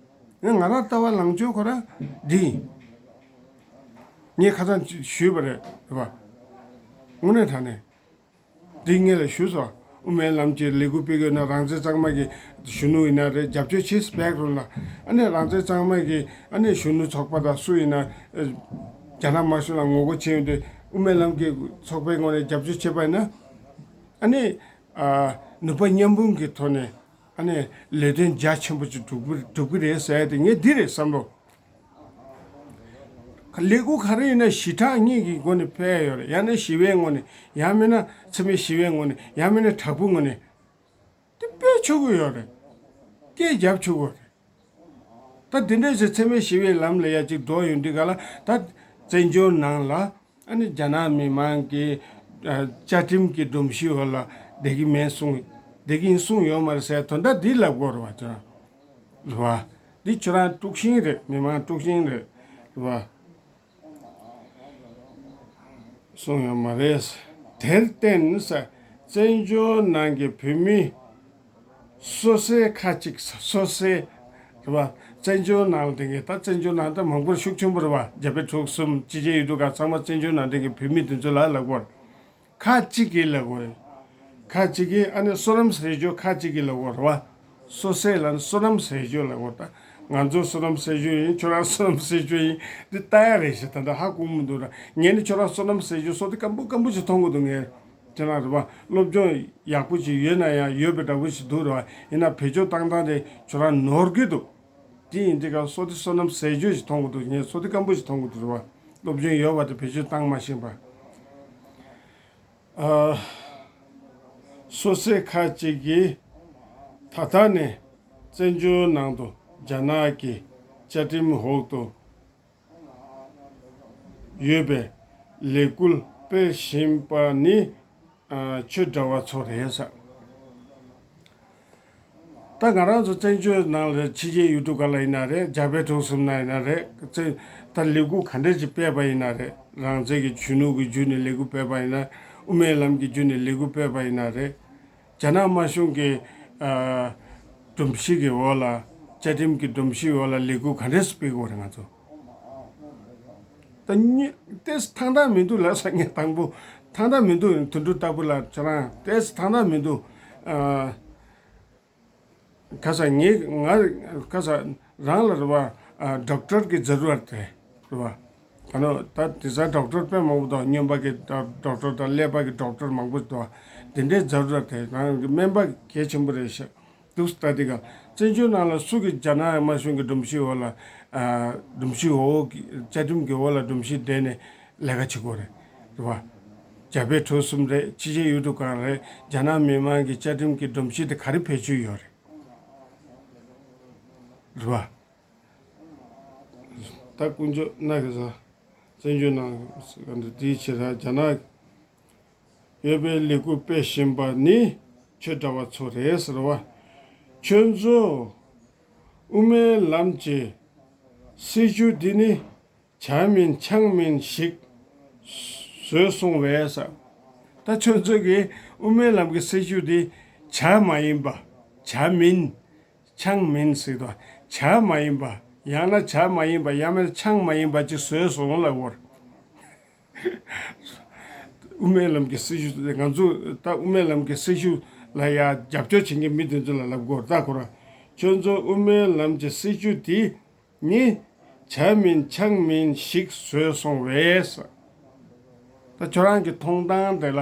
ང་ང་རང་ལྟ་བ་ལངས་ཕྱོགས་ཁོ་རང་འདི་ཡིན། ངས་ཁ་སང་ཞུས་པ་རེད། རེད་པ། དངོས་གནས་དྲང་གནས། འདི་ངས་ལ་ཞུས་སོང་ དབུ་མའི་ལམ་གྱི་ལས་འགུལ་སྤེལ་དགོས་ན་རང་བཙན་གཙང་མ་གི་གཞོན་ནུ་ཡིན་ན་རེད། རྒྱབ་སྐྱོར་བྱེད་སྤེལ་རོགས་ལ། ཨ་ནི་རང་བཙན་གཙང་མ་གི་ཨ་ནི་གཞོན་ནུ་ཚོགས་པ་དང་སུ་ཡིན་ན་ཨ་རྒྱ་ནག་དམར་གཞུང་ལ་ངོ་རྒོལ་བྱས་ཡོང་དུས་དབུ་མའི་ལམ་གྱི་ཚོགས་པའི་ངོས་ནས་རྒྱབ་སྐྱོར་བྱས་པ་ཡིན་ན། ཨ་ནི་ཨ་ནུས་པ་མཉམ་སྤུངས་ཀྱི་ཐོག་ནས་ཨ་ནི་ལས་དོན་རྒྱ་ཆེན་པོ་ཅིག་སྒྲུབ་གི་སྒྲུབ་གི་རེད་ཟེར་ཡ་དེ་ངས་འདི་རེད་བསམ་བློ། ལས་འགུལ་ག་རེ་ཡིན་ན་ཞི་དྲག་གཉིས་ཀྱི་སྒོ་ནས་སྤེལ་ཡོད་རེད། ཡང་ན་ཞི་བའི་ངོས་ནས། ཡང་མིན་ན་འཚེ་མེད་ཞི་བའི་ངོས་ནས། ཡང་མིན་ན་དྲག་པོའི་ངོས་ནས། དེ་སྤེལ་ཆོག་གི་ཡོད་རེད། སྐད་རྒྱབ་ཆོག་གི་རེད། ད་དེ་འདྲས་ཟེར་འཚེ་མེད་ཞི་བའི་ལམ་ལ་ཡ་གཅིག་འགྲོ་ཡོང་དུས་ག་ལ། ད་བཙན་བྱོལ་ནང་ལ་ཨ་ནི་རྒྱ་ནག་མི་མང་གི་ཨ་བཅའ་ཁྲིམས་ཀྱི་སྒྲོམ་གཞི་འོག་ལ་བསྡད་ཀྱི་མེད་གསུངས། བསྡད་ཀྱི་ཡིན་གསུངས་ཡོད་མ་རེད་ཟེར་དོན་དག་འདི་ལབ་དགོས་རེད་བ། ཅོ་རེད་བ། འདི་ཁྱོད་རང་དཀྲུག་ཤིང་རེད། མི་མང་དཀྲུག་ཤིང་རེད་བ། གསུངས་ཡོད་མ་རེད། དེར་བརྟེན་ས་བཙན་བྱོལ་ནང་གི་བོད་མི་སོ་སོའི་ཁ་ཅིག་སོ་སོའི་རེད་བ། བཙན་བྱོལ་ནང་དེ་གའི་ད་བཙན་བྱོལ་ནང་ད་མང་པོར་ཤུགས་ཆེན་པོ་རེད་བ། རྒྱ་བལ་འབྲུག་གསུམ་ཕྱི་རྒྱལ་ཡུལ་གྲུ་ཁག་ཚང་མ་བཙན་བྱོལ་ནང་དེ་གའི་བོད་མི་དེ་ཚོ་ལ་ལབ་དགོས། ཁ་ཅིག་གིས་ལབ་དགོས། ཁ་ཅིག་གིས་ཨ་ནི་བསོད་ནམས་ཟེར་རྒྱུ་ཁ་ཅིག་གིས་ལབ་དགོས་རེད་བ། སོ་སོའི་ལ་ནི་བསོད་ནམས་ཟེར་རྒྱུ་ལབ་དགོས། ད་ང་ཚོ་བསོད་ནམས་ཟེར་རྒྱུ་ཡིན། ཁྱོད་རང་བསོད་ནམས་ཟེར་རྒྱུ་ཡིན། འདི་ལྟ་ཡ་རེད་ཤག་ད་ལྟ་ཧ་གོ་མི་འདུག་ར། ངས་ནི་ཁྱོད་རང་བསོད་ནམས་ཟེར་རྒྱུ་བསོད་བདེ་སྐམ་པོ་སྐམ་པོ་ཞིག་མཐོང་གི་འདུག་ངས་དེ་ན་རེད་བ། སློབ་སྦྱོང་ཡག་པོ་ཞིག་ཡོད་ན་ཡང་ཡོད་པའི་འདྲ་པོ་ཞིག་འདུག་རེད་བ། ཡིན་ན་བེད་སྤྱོད་བཏང་སྟངས་དེ་ཁྱོད་རང་ནོར་གི་འདུག་དེ་ཡིན་དུས་ཀ་བསོད་བདེ་བསོད་ནམས་ཟེར་རྒྱུ་ཞིག་མཐོང་གི་འདུག་ངས་བསོད་བདེ་སྐམ་པོ་ཞིག་མཐོང་གི་འདུག་རེད་བ། སློབ་སྦྱོང་ཡོད་པ་དེ་བེད་སྤྱོད་བཏང་མ་ཤེས་པ། ཨ། སོ་སོའི་ཁ་ཅིག་གིས་ད་ལྟ་ནས་བཙན་བྱོལ་ནང་དུ་རྒྱ་ནག་གི་བཅའ་ཁྲིམས་འོག་ཏུ་ཡོད་པའི་ལས་འགུལ་སྤེལ་བཞིན་པ་ནི་ཨ་ཁྱོད་འདྲ་བ་ཚོ་རེད་ཟེར། ད་ང་རང་ཚོ་བཙན་བྱོལ་ནང་ལ་ཕྱི་རྒྱལ་ཡུལ་གྲུ་ག་ལ་ཡིན་ན་རེད། རྒྱ་བལ་འབྲུག་གསུམ་ན་ཡིན་ན་རེད། བཙན་ད་ལས་འགུལ་ག་འདྲ་ཅིག་སྤེལ་བ་ཡིན་ན་རེད། རང་བཙན་གྱི་གཞོན་ནུ་གི་བརྒྱུད་ནས་ལས་འགུལ་སྤེལ་བ་ཡིན་ན། དབུ་མའི་ལམ་གྱི་བརྒྱུད་ནས་ལས་འགུལ་སྤེལ་བ་ཡིན་ན་རེད། རྒྱ་ནག་དམར་གཞུང་གི་ཨ་སྒྲོམ་གཞི་གི་འོག་ལ། བཅའ་ཁྲིམས་ཀྱི་སྒྲོམ་གཞིའི་འོག་ལ་ལས་འགུལ་ག་འདྲས་སྤེལ་དགོས་རེད་ང་ཚོ། ད་ནི་ཏེས་ཐང་ཐང་མི་འདུག་ལབ་ས། ངས་དང་པོ་ཐང་ཐང་མི་འདུག་དོན་གྲུབ་ལྟ་བུ་ལ་ཁྱོད་རང་ཏེས་ཐང་ཐང་མི་འདུག་ཨ། ཁ་ས་ངས་ང་ཁ་ས་རང་ལ་རེད་བ། ཨ་ཌོག་ཊར་གི་ཛ་རུ་ར་ཏེ་རེད་བ། ད་ནོ་ད་དེ་ས་ཌོག་ཊར་དཔེ་མང་པོ་འདུག་སྨྱོན་པ་གི་ཌོག་ཊར་དང་ཀླད་པ་གི་ཌོག་ཊར་མང་པོ་འདུག་དེ་འདྲའི་ཛ་རུ་ར་ཏེ་རང་གི་སྨན་པ་གལ་ཆེན་པོ་རེད་ཤག་འདུག་ལྟ་དེ་ག་བཙན་བྱོལ་ནང་ལ་སུ་གིས་རྒྱ་ནག་དམར་གཞུང་གི་སྒྲོམ་གཞིའི་འོག་ལ། ཨ་སྒྲོམ་གཞིའི་འོག་གི་བཅའ་ཁྲིམས་ཀྱི་འོག་ལ་སྒྲོམ་གཞི་བསྡད་ནས་ལས་ཀ་བྱེད་དགོས་རེད། རེད་བ། རྒྱ་བལ་འབྲུག་གསུམ་རེད། ཕྱི་རྒྱལ་ཡུལ་གྲུ་གང་རེད། རྒྱ་ནག་མི་མང་གི་བཅའ་ཁྲིམས་ཀྱི་སྒྲོམ་གཞི་དེ་ག་རེ་བེད་སྤྱོད་ཡོད་རེད། རེད་བ། ད་དཀོན་མཆོག་ན་གི་ས་བཙན་བྱོལ་ནང་འདི་བྱེད་ས་རྒྱ་ནག་ཡོད་པའི་ལས་འགུལ་སྤེལ་བཞིན་པ་ནི་ཁྱོད་འདྲ་བ་ཚོ་རེད་ཟེར་བ། ཁྱོད་ཚོ་དབུ་མའི་ལམ་གྱི་སྲིད་བྱུས་འདི་ནི་བྱ་མིན་ཆང་མིན་ཞིག་བཟོས་སོང་བས་ཟེར། ད་ཁྱོད་ཚོ་གིས་དབུ་མའི་ལམ་གྱི་སྲིད་བྱུས་འདི་བྱ་མ་ཡིན་པ། བྱ་མིན། ཆང་མིན་ཟེར་དོ། བྱ་མ་ཡིན་པ། ཡང་ན་བྱ་མ་ཡིན་པ། ཡང་མིན་ཆང་མ་ཡིན་པ་ཅིག་བཟོས་སོང་ལབ་བོར། དབུ་མའི་ལམ་གྱི་སྲིད་བྱུས་ང་ཚོ་ད་དབུ་མའི་ལམ་གྱི་སྲིད་བྱུས་ལ་ཡ་རྒྱབ་སྐྱོར་བྱེད་མཁན་མི་དེ་ཚོ་ལ་ལབ་དགོས་ད་ཁོ་ར། ཁྱོད་ཚོ་དབུ་མའི་ལམ་གྱི་སྲིད་བྱུས་དེ་ནི་བྱ་མིན་ཆང་མིན་ཞིག་བཟོས་སོང་བས། ད་ཁྱོད་རང་གི་མཐོང་སྟངས་དེ་ལ།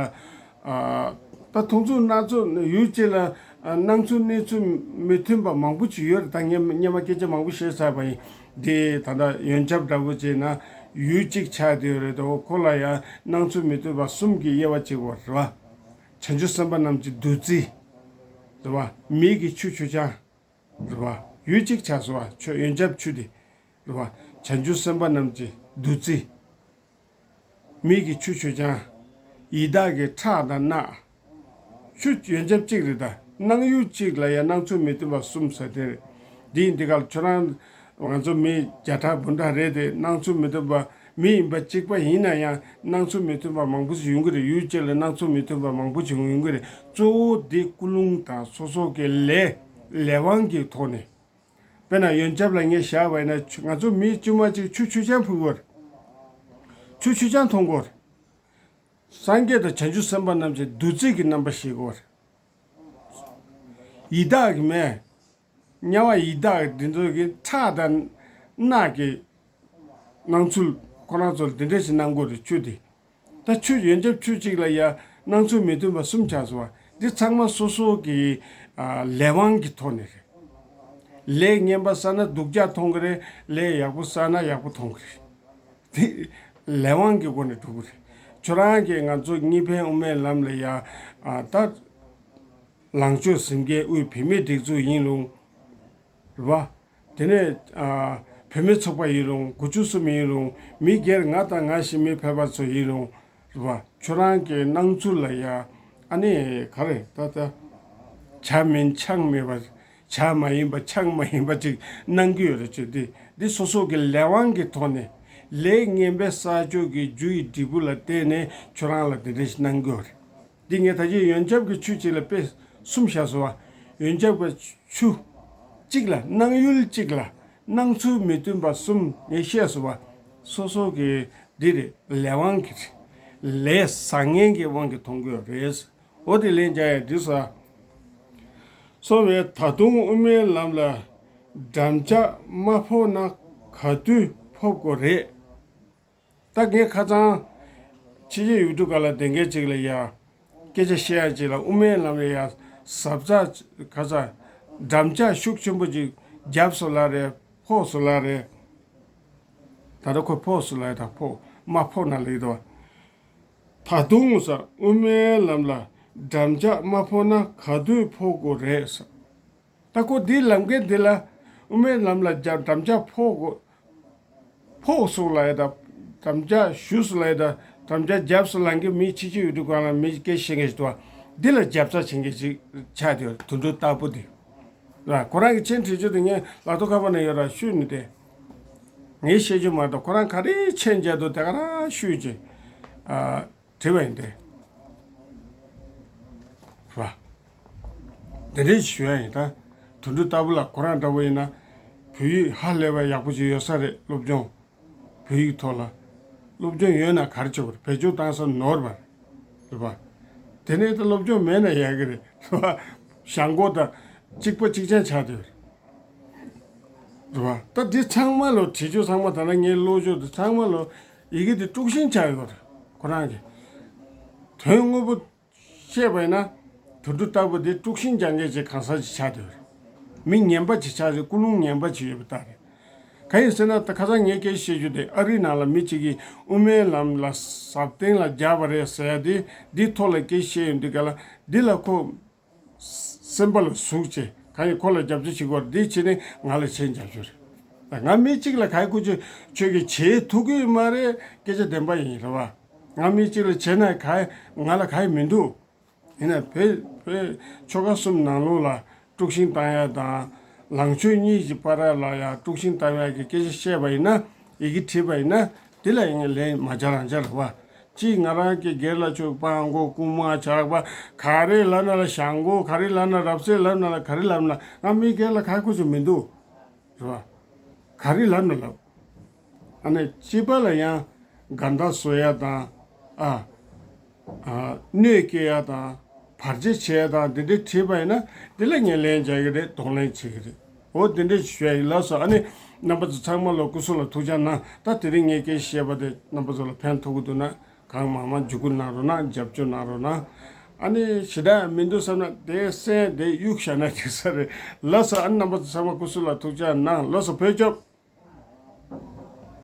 ཨ། ད་མཐོང་ཚུལ་སྣ་ཚོགས་ཡུལ་གཅིག་ལ་ཨ་སྣང་ཚུལ་གནས་ཚུལ་མི་མཐུན་པ་མང་པོ་ཅིག་ཡོད་རེད། ད་ངས་སྔོན་མ་སྐད་ཆ་མང་པོ་བཤད་ཚར་བ་ཡིན། འདི་ད་ལྟ་ཡོན་ཆབ་འདྲ་པོ་བྱས་ན་ཡུལ་གཅིག་ཆགས་བསྡད་ཡོད་རེད་དོ། ཁོ་ལ་ཡང་སྣང་ཚུལ་མི་མཐུན་པ་གསུམ་གྱི་དབྱེ་བ་ཕྱེ་དགོས་རེད་བ། བྱང་ཆུབ་སེམས་དཔའ་རྣམས་ཀྱི་བདུད་རྩི། རེད་བ། མིག་གི་ཆུ་ཆུ་ཆང་། རེད་བ། ཡུལ་གཅིག་ཆགས་སོང་བ། ཆུ་ཡོན་ཆབ་ཆུ་དེ། རེད་བ། བྱང་ཆུབ་སེམས་དཔའ་རྣམས་ཀྱི་བདུད་རྩི། མིག་གི་ཆུ་ཆུ་ཆང་། ཡི་དྭགས་ཀྱི་ཁྲག་དང་རྣག་ཆུ་ཡོན་ཆབ་གཅིག་རེད་ད། སྣང་ཡུལ་གཅིག་ལ་ཡང་སྣང་ཚུལ་མི་མཐུན་པ་གསུམ་ཟེར་དེ་རེད། འདི་ཡིན་དེ་གར་ཁྱོད་རང་ང་ཚོ་མི་བརྒྱ་ཕྲག་འབུམ་ཕྲག་རེད་དེ། སྣང་ཚུལ་མི་མཐུན་པ་མི་ཡིན་པ་གཅིག་པ་ཡིན་ན་ཡང་སྣང་ཚུལ་མི་མཐུན་པ་མང་པོ་ཞིག་ཡོང་གི་རེད། ཡུལ་གཅིག་ལ་སྣང་ཚུལ་མི་མཐུན་པ་མང་པོ་ཞིག་ཡོང་གི་རེད། གཙོ་བོ་འདི་ཀུན་སློང་དང་སོ་སོ་གི་ལས་ལས་དབང་གི་ཐོག་ནས། དཔེར་ན་ཡོན་ཆབ་ལ་ངས་བཞག་པ་ཡིན་ན་ཆུ་ང་ཚོ་མི་དཀྱུས་མ་གཅིག་ཆུ་ཆུ་ཆང་ཕུལ་དགོས་རེད། ཆུ་ཆུ་ཆང་འཐུང་དགོས་རེད། སངས་རྒྱས་དང་བྱང་ཆུབ་སེམས་དཔའ་རྣམས་ཀྱི་བདུད་རྩི་གི་རྣམ་པ་ཤེས་དགོས་རེད། ཡི་དྭགས་ཀྱི་མེ། དམྱལ་བ་ཡི་དྭགས་འདི་ཚོ་གི་ཁྲག་དང་རྣག་གི་སྣང་ཚུལ་ཁོ་རང་ཚོ་ལ་འདི་འདྲ་ཞིག་གནང་དགོས་རེད། ཆུ་དེ། ད་ཆུ་ཡོན་ཆབ་ཆུ་གཅིག་ལ་ཡ་སྣང་ཚུལ་མི་མཐུན་པ་གསུམ་ཆགས་སོང་བ། འདི་ཚང་མ་སོ་སོ་གི་ཨ་ལས་དབང་གི་ཐོག་ནས་རེད། ལས་ངན་པ་བསགས་ན་སྡུག་ཅག་མཐོང་གི་རེད། ལས་ཡག་པོ་བསགས་ན་ཡག་པོ་མཐོང་གི་རེད། དེ་ལས་དབང་གི་སྒོ་ནས་འགྲོ་གི་རེད། ཁྱོད་རང་གིས་ང་ཚོ་གཉིས་ཕན་དབུ་མའི་ལམ་ལ་ཡ་ཨ་ད་ལངས་ཕྱོགས་ཟིན་མཁན་དབུས་བུད་མེད་སྒྲིག་འཛུགས་ཡིན་རུང་། རེད་བ། དེ་ནས་ཨ་བུད་མེད་ཚོགས་པ་ཡིན་རུང་། དགུ་བཅུ་གསུམ་ཡིན་རུང་། མི་སྒེར་ང་དང་ང་བཞིན་མི་ཕལ་པ་ཚོ་ཡིན་རུང་། རེད་བ། ཁྱོད་རང་གི་སྣང་ཚུལ་ལ་ཡ་ཨ་ནི་ག་རེ་ད་ལྟ་བྱ་མིན་ཆང་མེད་པ། བྱ་མ་ཡིན་པ་ཆང་མ་ཡིན་པ་ཅིག་སྣང་གི་ཡོད་རེད། ཅེས་འདི་འདི་སོ་སོ་གི་ལས་དབང་གི་ཐོག་ནས་ལས་ངན་པའི་བསགས་ཕྱོགས་ཀྱི་རྒྱུ་ཡི་འབྲས་བུ་ལ་བརྟེན་ནས་ཁྱོད་རང་ལ་འདི་འདྲ་ཞིག་སྣང་གི་ཡོད་རེད། འདི་ངས་ད་ཅི་ཡོན་ཆབ་ཀྱི་ཆུ་གཅིག་ལ་དཔེ་གསུམ་བཞག་སོང་བ། ཡོན་ཆབ་ཀྱི་ཆུ་གཅིག་ལ་སྣང་ཡུལ་གཅིག་ལ་སྣང་ཚུལ་མི་མཐུན་པ་གསུམ་ངས་བཤད་སོང་བ། སོ་སོ་གི་འདི་རེད། ལས་དབང་གི་རེད། ལས་བཟང་ངན་གྱི་དབང་གིས་མཐོང་གི་ཡོད་རེད། འོ་དེ་ལན་རྒྱག་ཡ་འདི་ས། སོང་བས་ད་དུང་དབུ་མའི་ལམ་ལ་འགྲམ་ལྕག་མ་ཕོག་ན་ག་དུས་ཕོག་དགོས་རེད། ད་ངས་ཁ་སང་ཕྱི་རྒྱལ་ཡུལ་གྲུ་ཁག་ལ་བསྡད་མཁན་ཅིག་ལ་ཡ་སྐད་ཆ་བཤད་ཡ་ཅིག་ལ། དབུ་མའི་ལམ་ལ་ཡ་ཟབ་ཚ་ཁ་ཚ་འགྲམ་ལྕག་ཤུགས་ཆེན་པོ་ཅིག་བརྒྱབ་སོང་ལབ་རེད། ཕོག་སོང་ལབ་རེད། ད་ལྟ་ཁོ་ཕོག་སོང་ལབ་ཡ། ད་ཕོག་མ་ཕོག་ན་ལེགས་འདུག། ད་དུང་ས་དབུ་མའི་ལམ་ལ་འགྲམ་ལྕག་མ་ཕོག་ན་ག་དུས་ཕོག་དགོས་རེད་ས། ད་ཁོ་འདི་ལམ་ཁའི་འདི་ལ་དབུ་མའི་ལམ་ལ་རྒྱ་འགྲམ་ལྕག་ཕོག་དགོས། ཕོག་སོང་ལབ་ཡ་ད། འགྲམ་ལྕག་གཞུས་སོང་ལབ་ཡ་ད། འགྲམ་ལྕག་བརྒྱབ་སོང་ལབ་མཁན་མི་ཕྱི་ཕྱི་ཡུལ་གྲུ་ཁག་ལ་མི་སྐད་བཤད་མཁན་ཞིག་འདུག་བ། འདི་ལ་རྒྱབ་རྩ་བྱེད་མཁན་ཞིག་ཆགས་བསྡད་ཡོད། དུད་འགྲོ་ལྟ་བུ་དེ། ར་ཁོ་རང་གི་མཆན་བྲིས་རྒྱུ་དེ་ངས་ལག་ཐོག་ཁ་པར་ནང་ཡོད་ར། བཤུས་ནས་དེ། ངས་བཤད་རྒྱུ་མ་གཏོགས་ཁོ་རང་ག་རེ་མཆན་མཇལ་འདུག་དེ་ག་རང་བཤུས་ཀྱི། ཨ། བྲིས་པ་ཡིན་ཏེ། ར། འདི་འདྲའི་ཞུ་ཡ་ཡིན་ད། དུད་འགྲོ་ལྟ་བུ་ལ་ཁོ་རང་འདྲ་བོ་ཡིན་ན། བོད་ཡིག་ཧ་ལས་པ་ཡག་པོ་ཅིག་ཡོད་ས་རེད། སློབ་སྦྱོང་། བོད་ཡིག་ཐོག་ལ། སློབ་སྦྱོང་ཡོད་ན་ག་རེ་བྱེད་དགོས་རེད། བེད་སྤྱོད་བཏང་ས་ནོར་བ་རེད། རེད་པ། དེ་ནས་ད་སློབ་སྦྱོང་མེད་ན་ཡག་གི་རེད། རེད་པ། ཞང་གོ་དང་གཅིག་པ་གཅིག་རྐྱང་ཆགས་བསྡད་ཡོད་རེད། རེད་པ། ད་འདི་ཚང་མ་ལོ་བྲིས་རྒྱུ་ཚང་མ་ད་ལྟ་ངའི་བློ་སྦྱོང་དེ་ཚང་མ་ལོ་ཡི་གེ་དེ་དཀྲུག་ཤིང་ཆགས་ཡོད་རེད། ཁོ་རང་གི་དོན་དངོས་པོ་བཤད་པ་ཡིན་ན། དུད་འགྲོ་ལྟ་བུ་དེ་དཀྲུག་ཤིང་རྒྱག་མཁན་ཅིག་གང་ཟག་ཅིག་ཆགས་བསྡད་ཡོད་རེད། མི་ངན་པ་ཅིག་ཆགས་ཏེ་ཀུན་སློང་ངན་པ་ཅིག་ཡོད་པ་ལྟར་རེད། གང་ཡིན་ཟེར་ན། ད་ཁ་སང་ངས་སྐད་ཆ་བཤད་རྒྱུ་དེ། ཨ་རིའི་ནང་ལ་མི་གཅིག་གིས་དབུ་མའི་ལམ་ལ་ཟབ་སྟེང་ལ་རྒྱབ་པ་རེད་ཟེར་ཡ་དེ། འདི་ཐོག་ལ་སྐད་ཆ་བཤད་ཡོང་དུས་ག་ལ་འདི་ལ་ཁོ་སེམས་པ་ལ་ཟུག་བྱས། གང་ཡིན་ཁོ་ལ་རྒྱབ་སྐྱོར་བྱེད་དགོས་རེད། འདི་བྱས་ནས་ང་ལ་མཆན་རྒྱབ་རྒྱུ་རེད། ད་ང་མི་གཅིག་ལ་ག་རེ་ཁུ་ཆོས་ཁྱོད་ཀྱིས་བྱེད་ཐུབ་ཀྱི་ཡོད་མ་རེད། སྐད་ཆ་བདེན་པ་ཡིན། རེད་པ། ང་མི་གཅིག་ལ་བྱས་ན་ག་ང་ལ་ག་ཡེ་མི་འདུག། ཡིན་ན་བོད་བོད་ཆོལ་ཁ་གསུམ་ནང་ལོགས་ལ་དཀྲུག་ཤིང་བཏང་ཡ་དང་། ལངས་ཕྱོགས་གཉིས་ཀྱི་བར་ལ་ཡ་དཀྲུག་ཤིང་བཏང་ཡ་གི་སྐད་ཆ་བཤད་པ་ཡིན་ན། ཡི་གེ་བྲིས་པ་ཡིན་ན། དེ་ལ་ཡང་ལན་མ་རྒྱག་རང་རྒྱག་རེད་པ། གཅིག་ང་རང་གི་སྒེར་ལ་ཆོས་སྤང་དགོས། རྐུན་མ་ཇག་པ་ག་རེ་ལབ་ན་ལ། ཞང་གོ་ག་རེ་ལབ་ན། རབ་གསལ་ལབ་ན་ལ། ག་རེ་ལབ་ན། ང་མི་སྒེར་ལ་ག་རེ་ཁུ་ཆོ་མི་འདུག། རེད་པ། ག་རེ་ལབ་ན་ལབ། ཨ་ནི་སྤྱི་པ་ལ་ཡང་དགའ་མདའ་བཟོ་ཡ་དང་། ཨ། ཨ། གནོད་སྐྱེལ་ཡ་དང་། བར་ཆད་བྱེད་ཡ་དང་། འདི་འདྲ་བྲིས་པ་ཡིན་ན། འདི་ལ་ངས་ལན་རྒྱག་གི་རེད། གདོང་ལེན་བྱེད་ཀྱི་རེད། འོ་འདི་འདྲ་ཞུ་ཡ་ཡིན། ལགས་སོ། ཨ་ནི་རྣམ་པ་ཚོ་ཚང་མ་ལོ་སྐུ་གཟུགས་ལ་ཐུགས་ཅག་གནང་། ད་དེ་རིང་ངས་སྐད་ཆ་བཤད་པ་དེ་རྣམ་པ་ཚོ་ལ་ཕན་ཐོགས་ཀྱི་འདུག་ན། གང་མང་མང་བརྒྱུད་སྐུར་གནང་རོགས་གནང་། རྒྱབ་སྐྱོར་གནང་རོགས་གནང་། ཨ་ནི་ཞེ་དྲག་མི་འདུག་བསམ་ན། དེ་གསན། དེ་གཡུག་བཞག་ན་འགྲིག་ས་རེད། ལགས་སོ། ཨ་ནི་རྣམ་པ་ཚོ་ཚང་མ་སྐུ་གཟུགས་ལ་ཐུགས་ཅག་གནང་། ལགས་སོ། བོད་སྐྱོབ།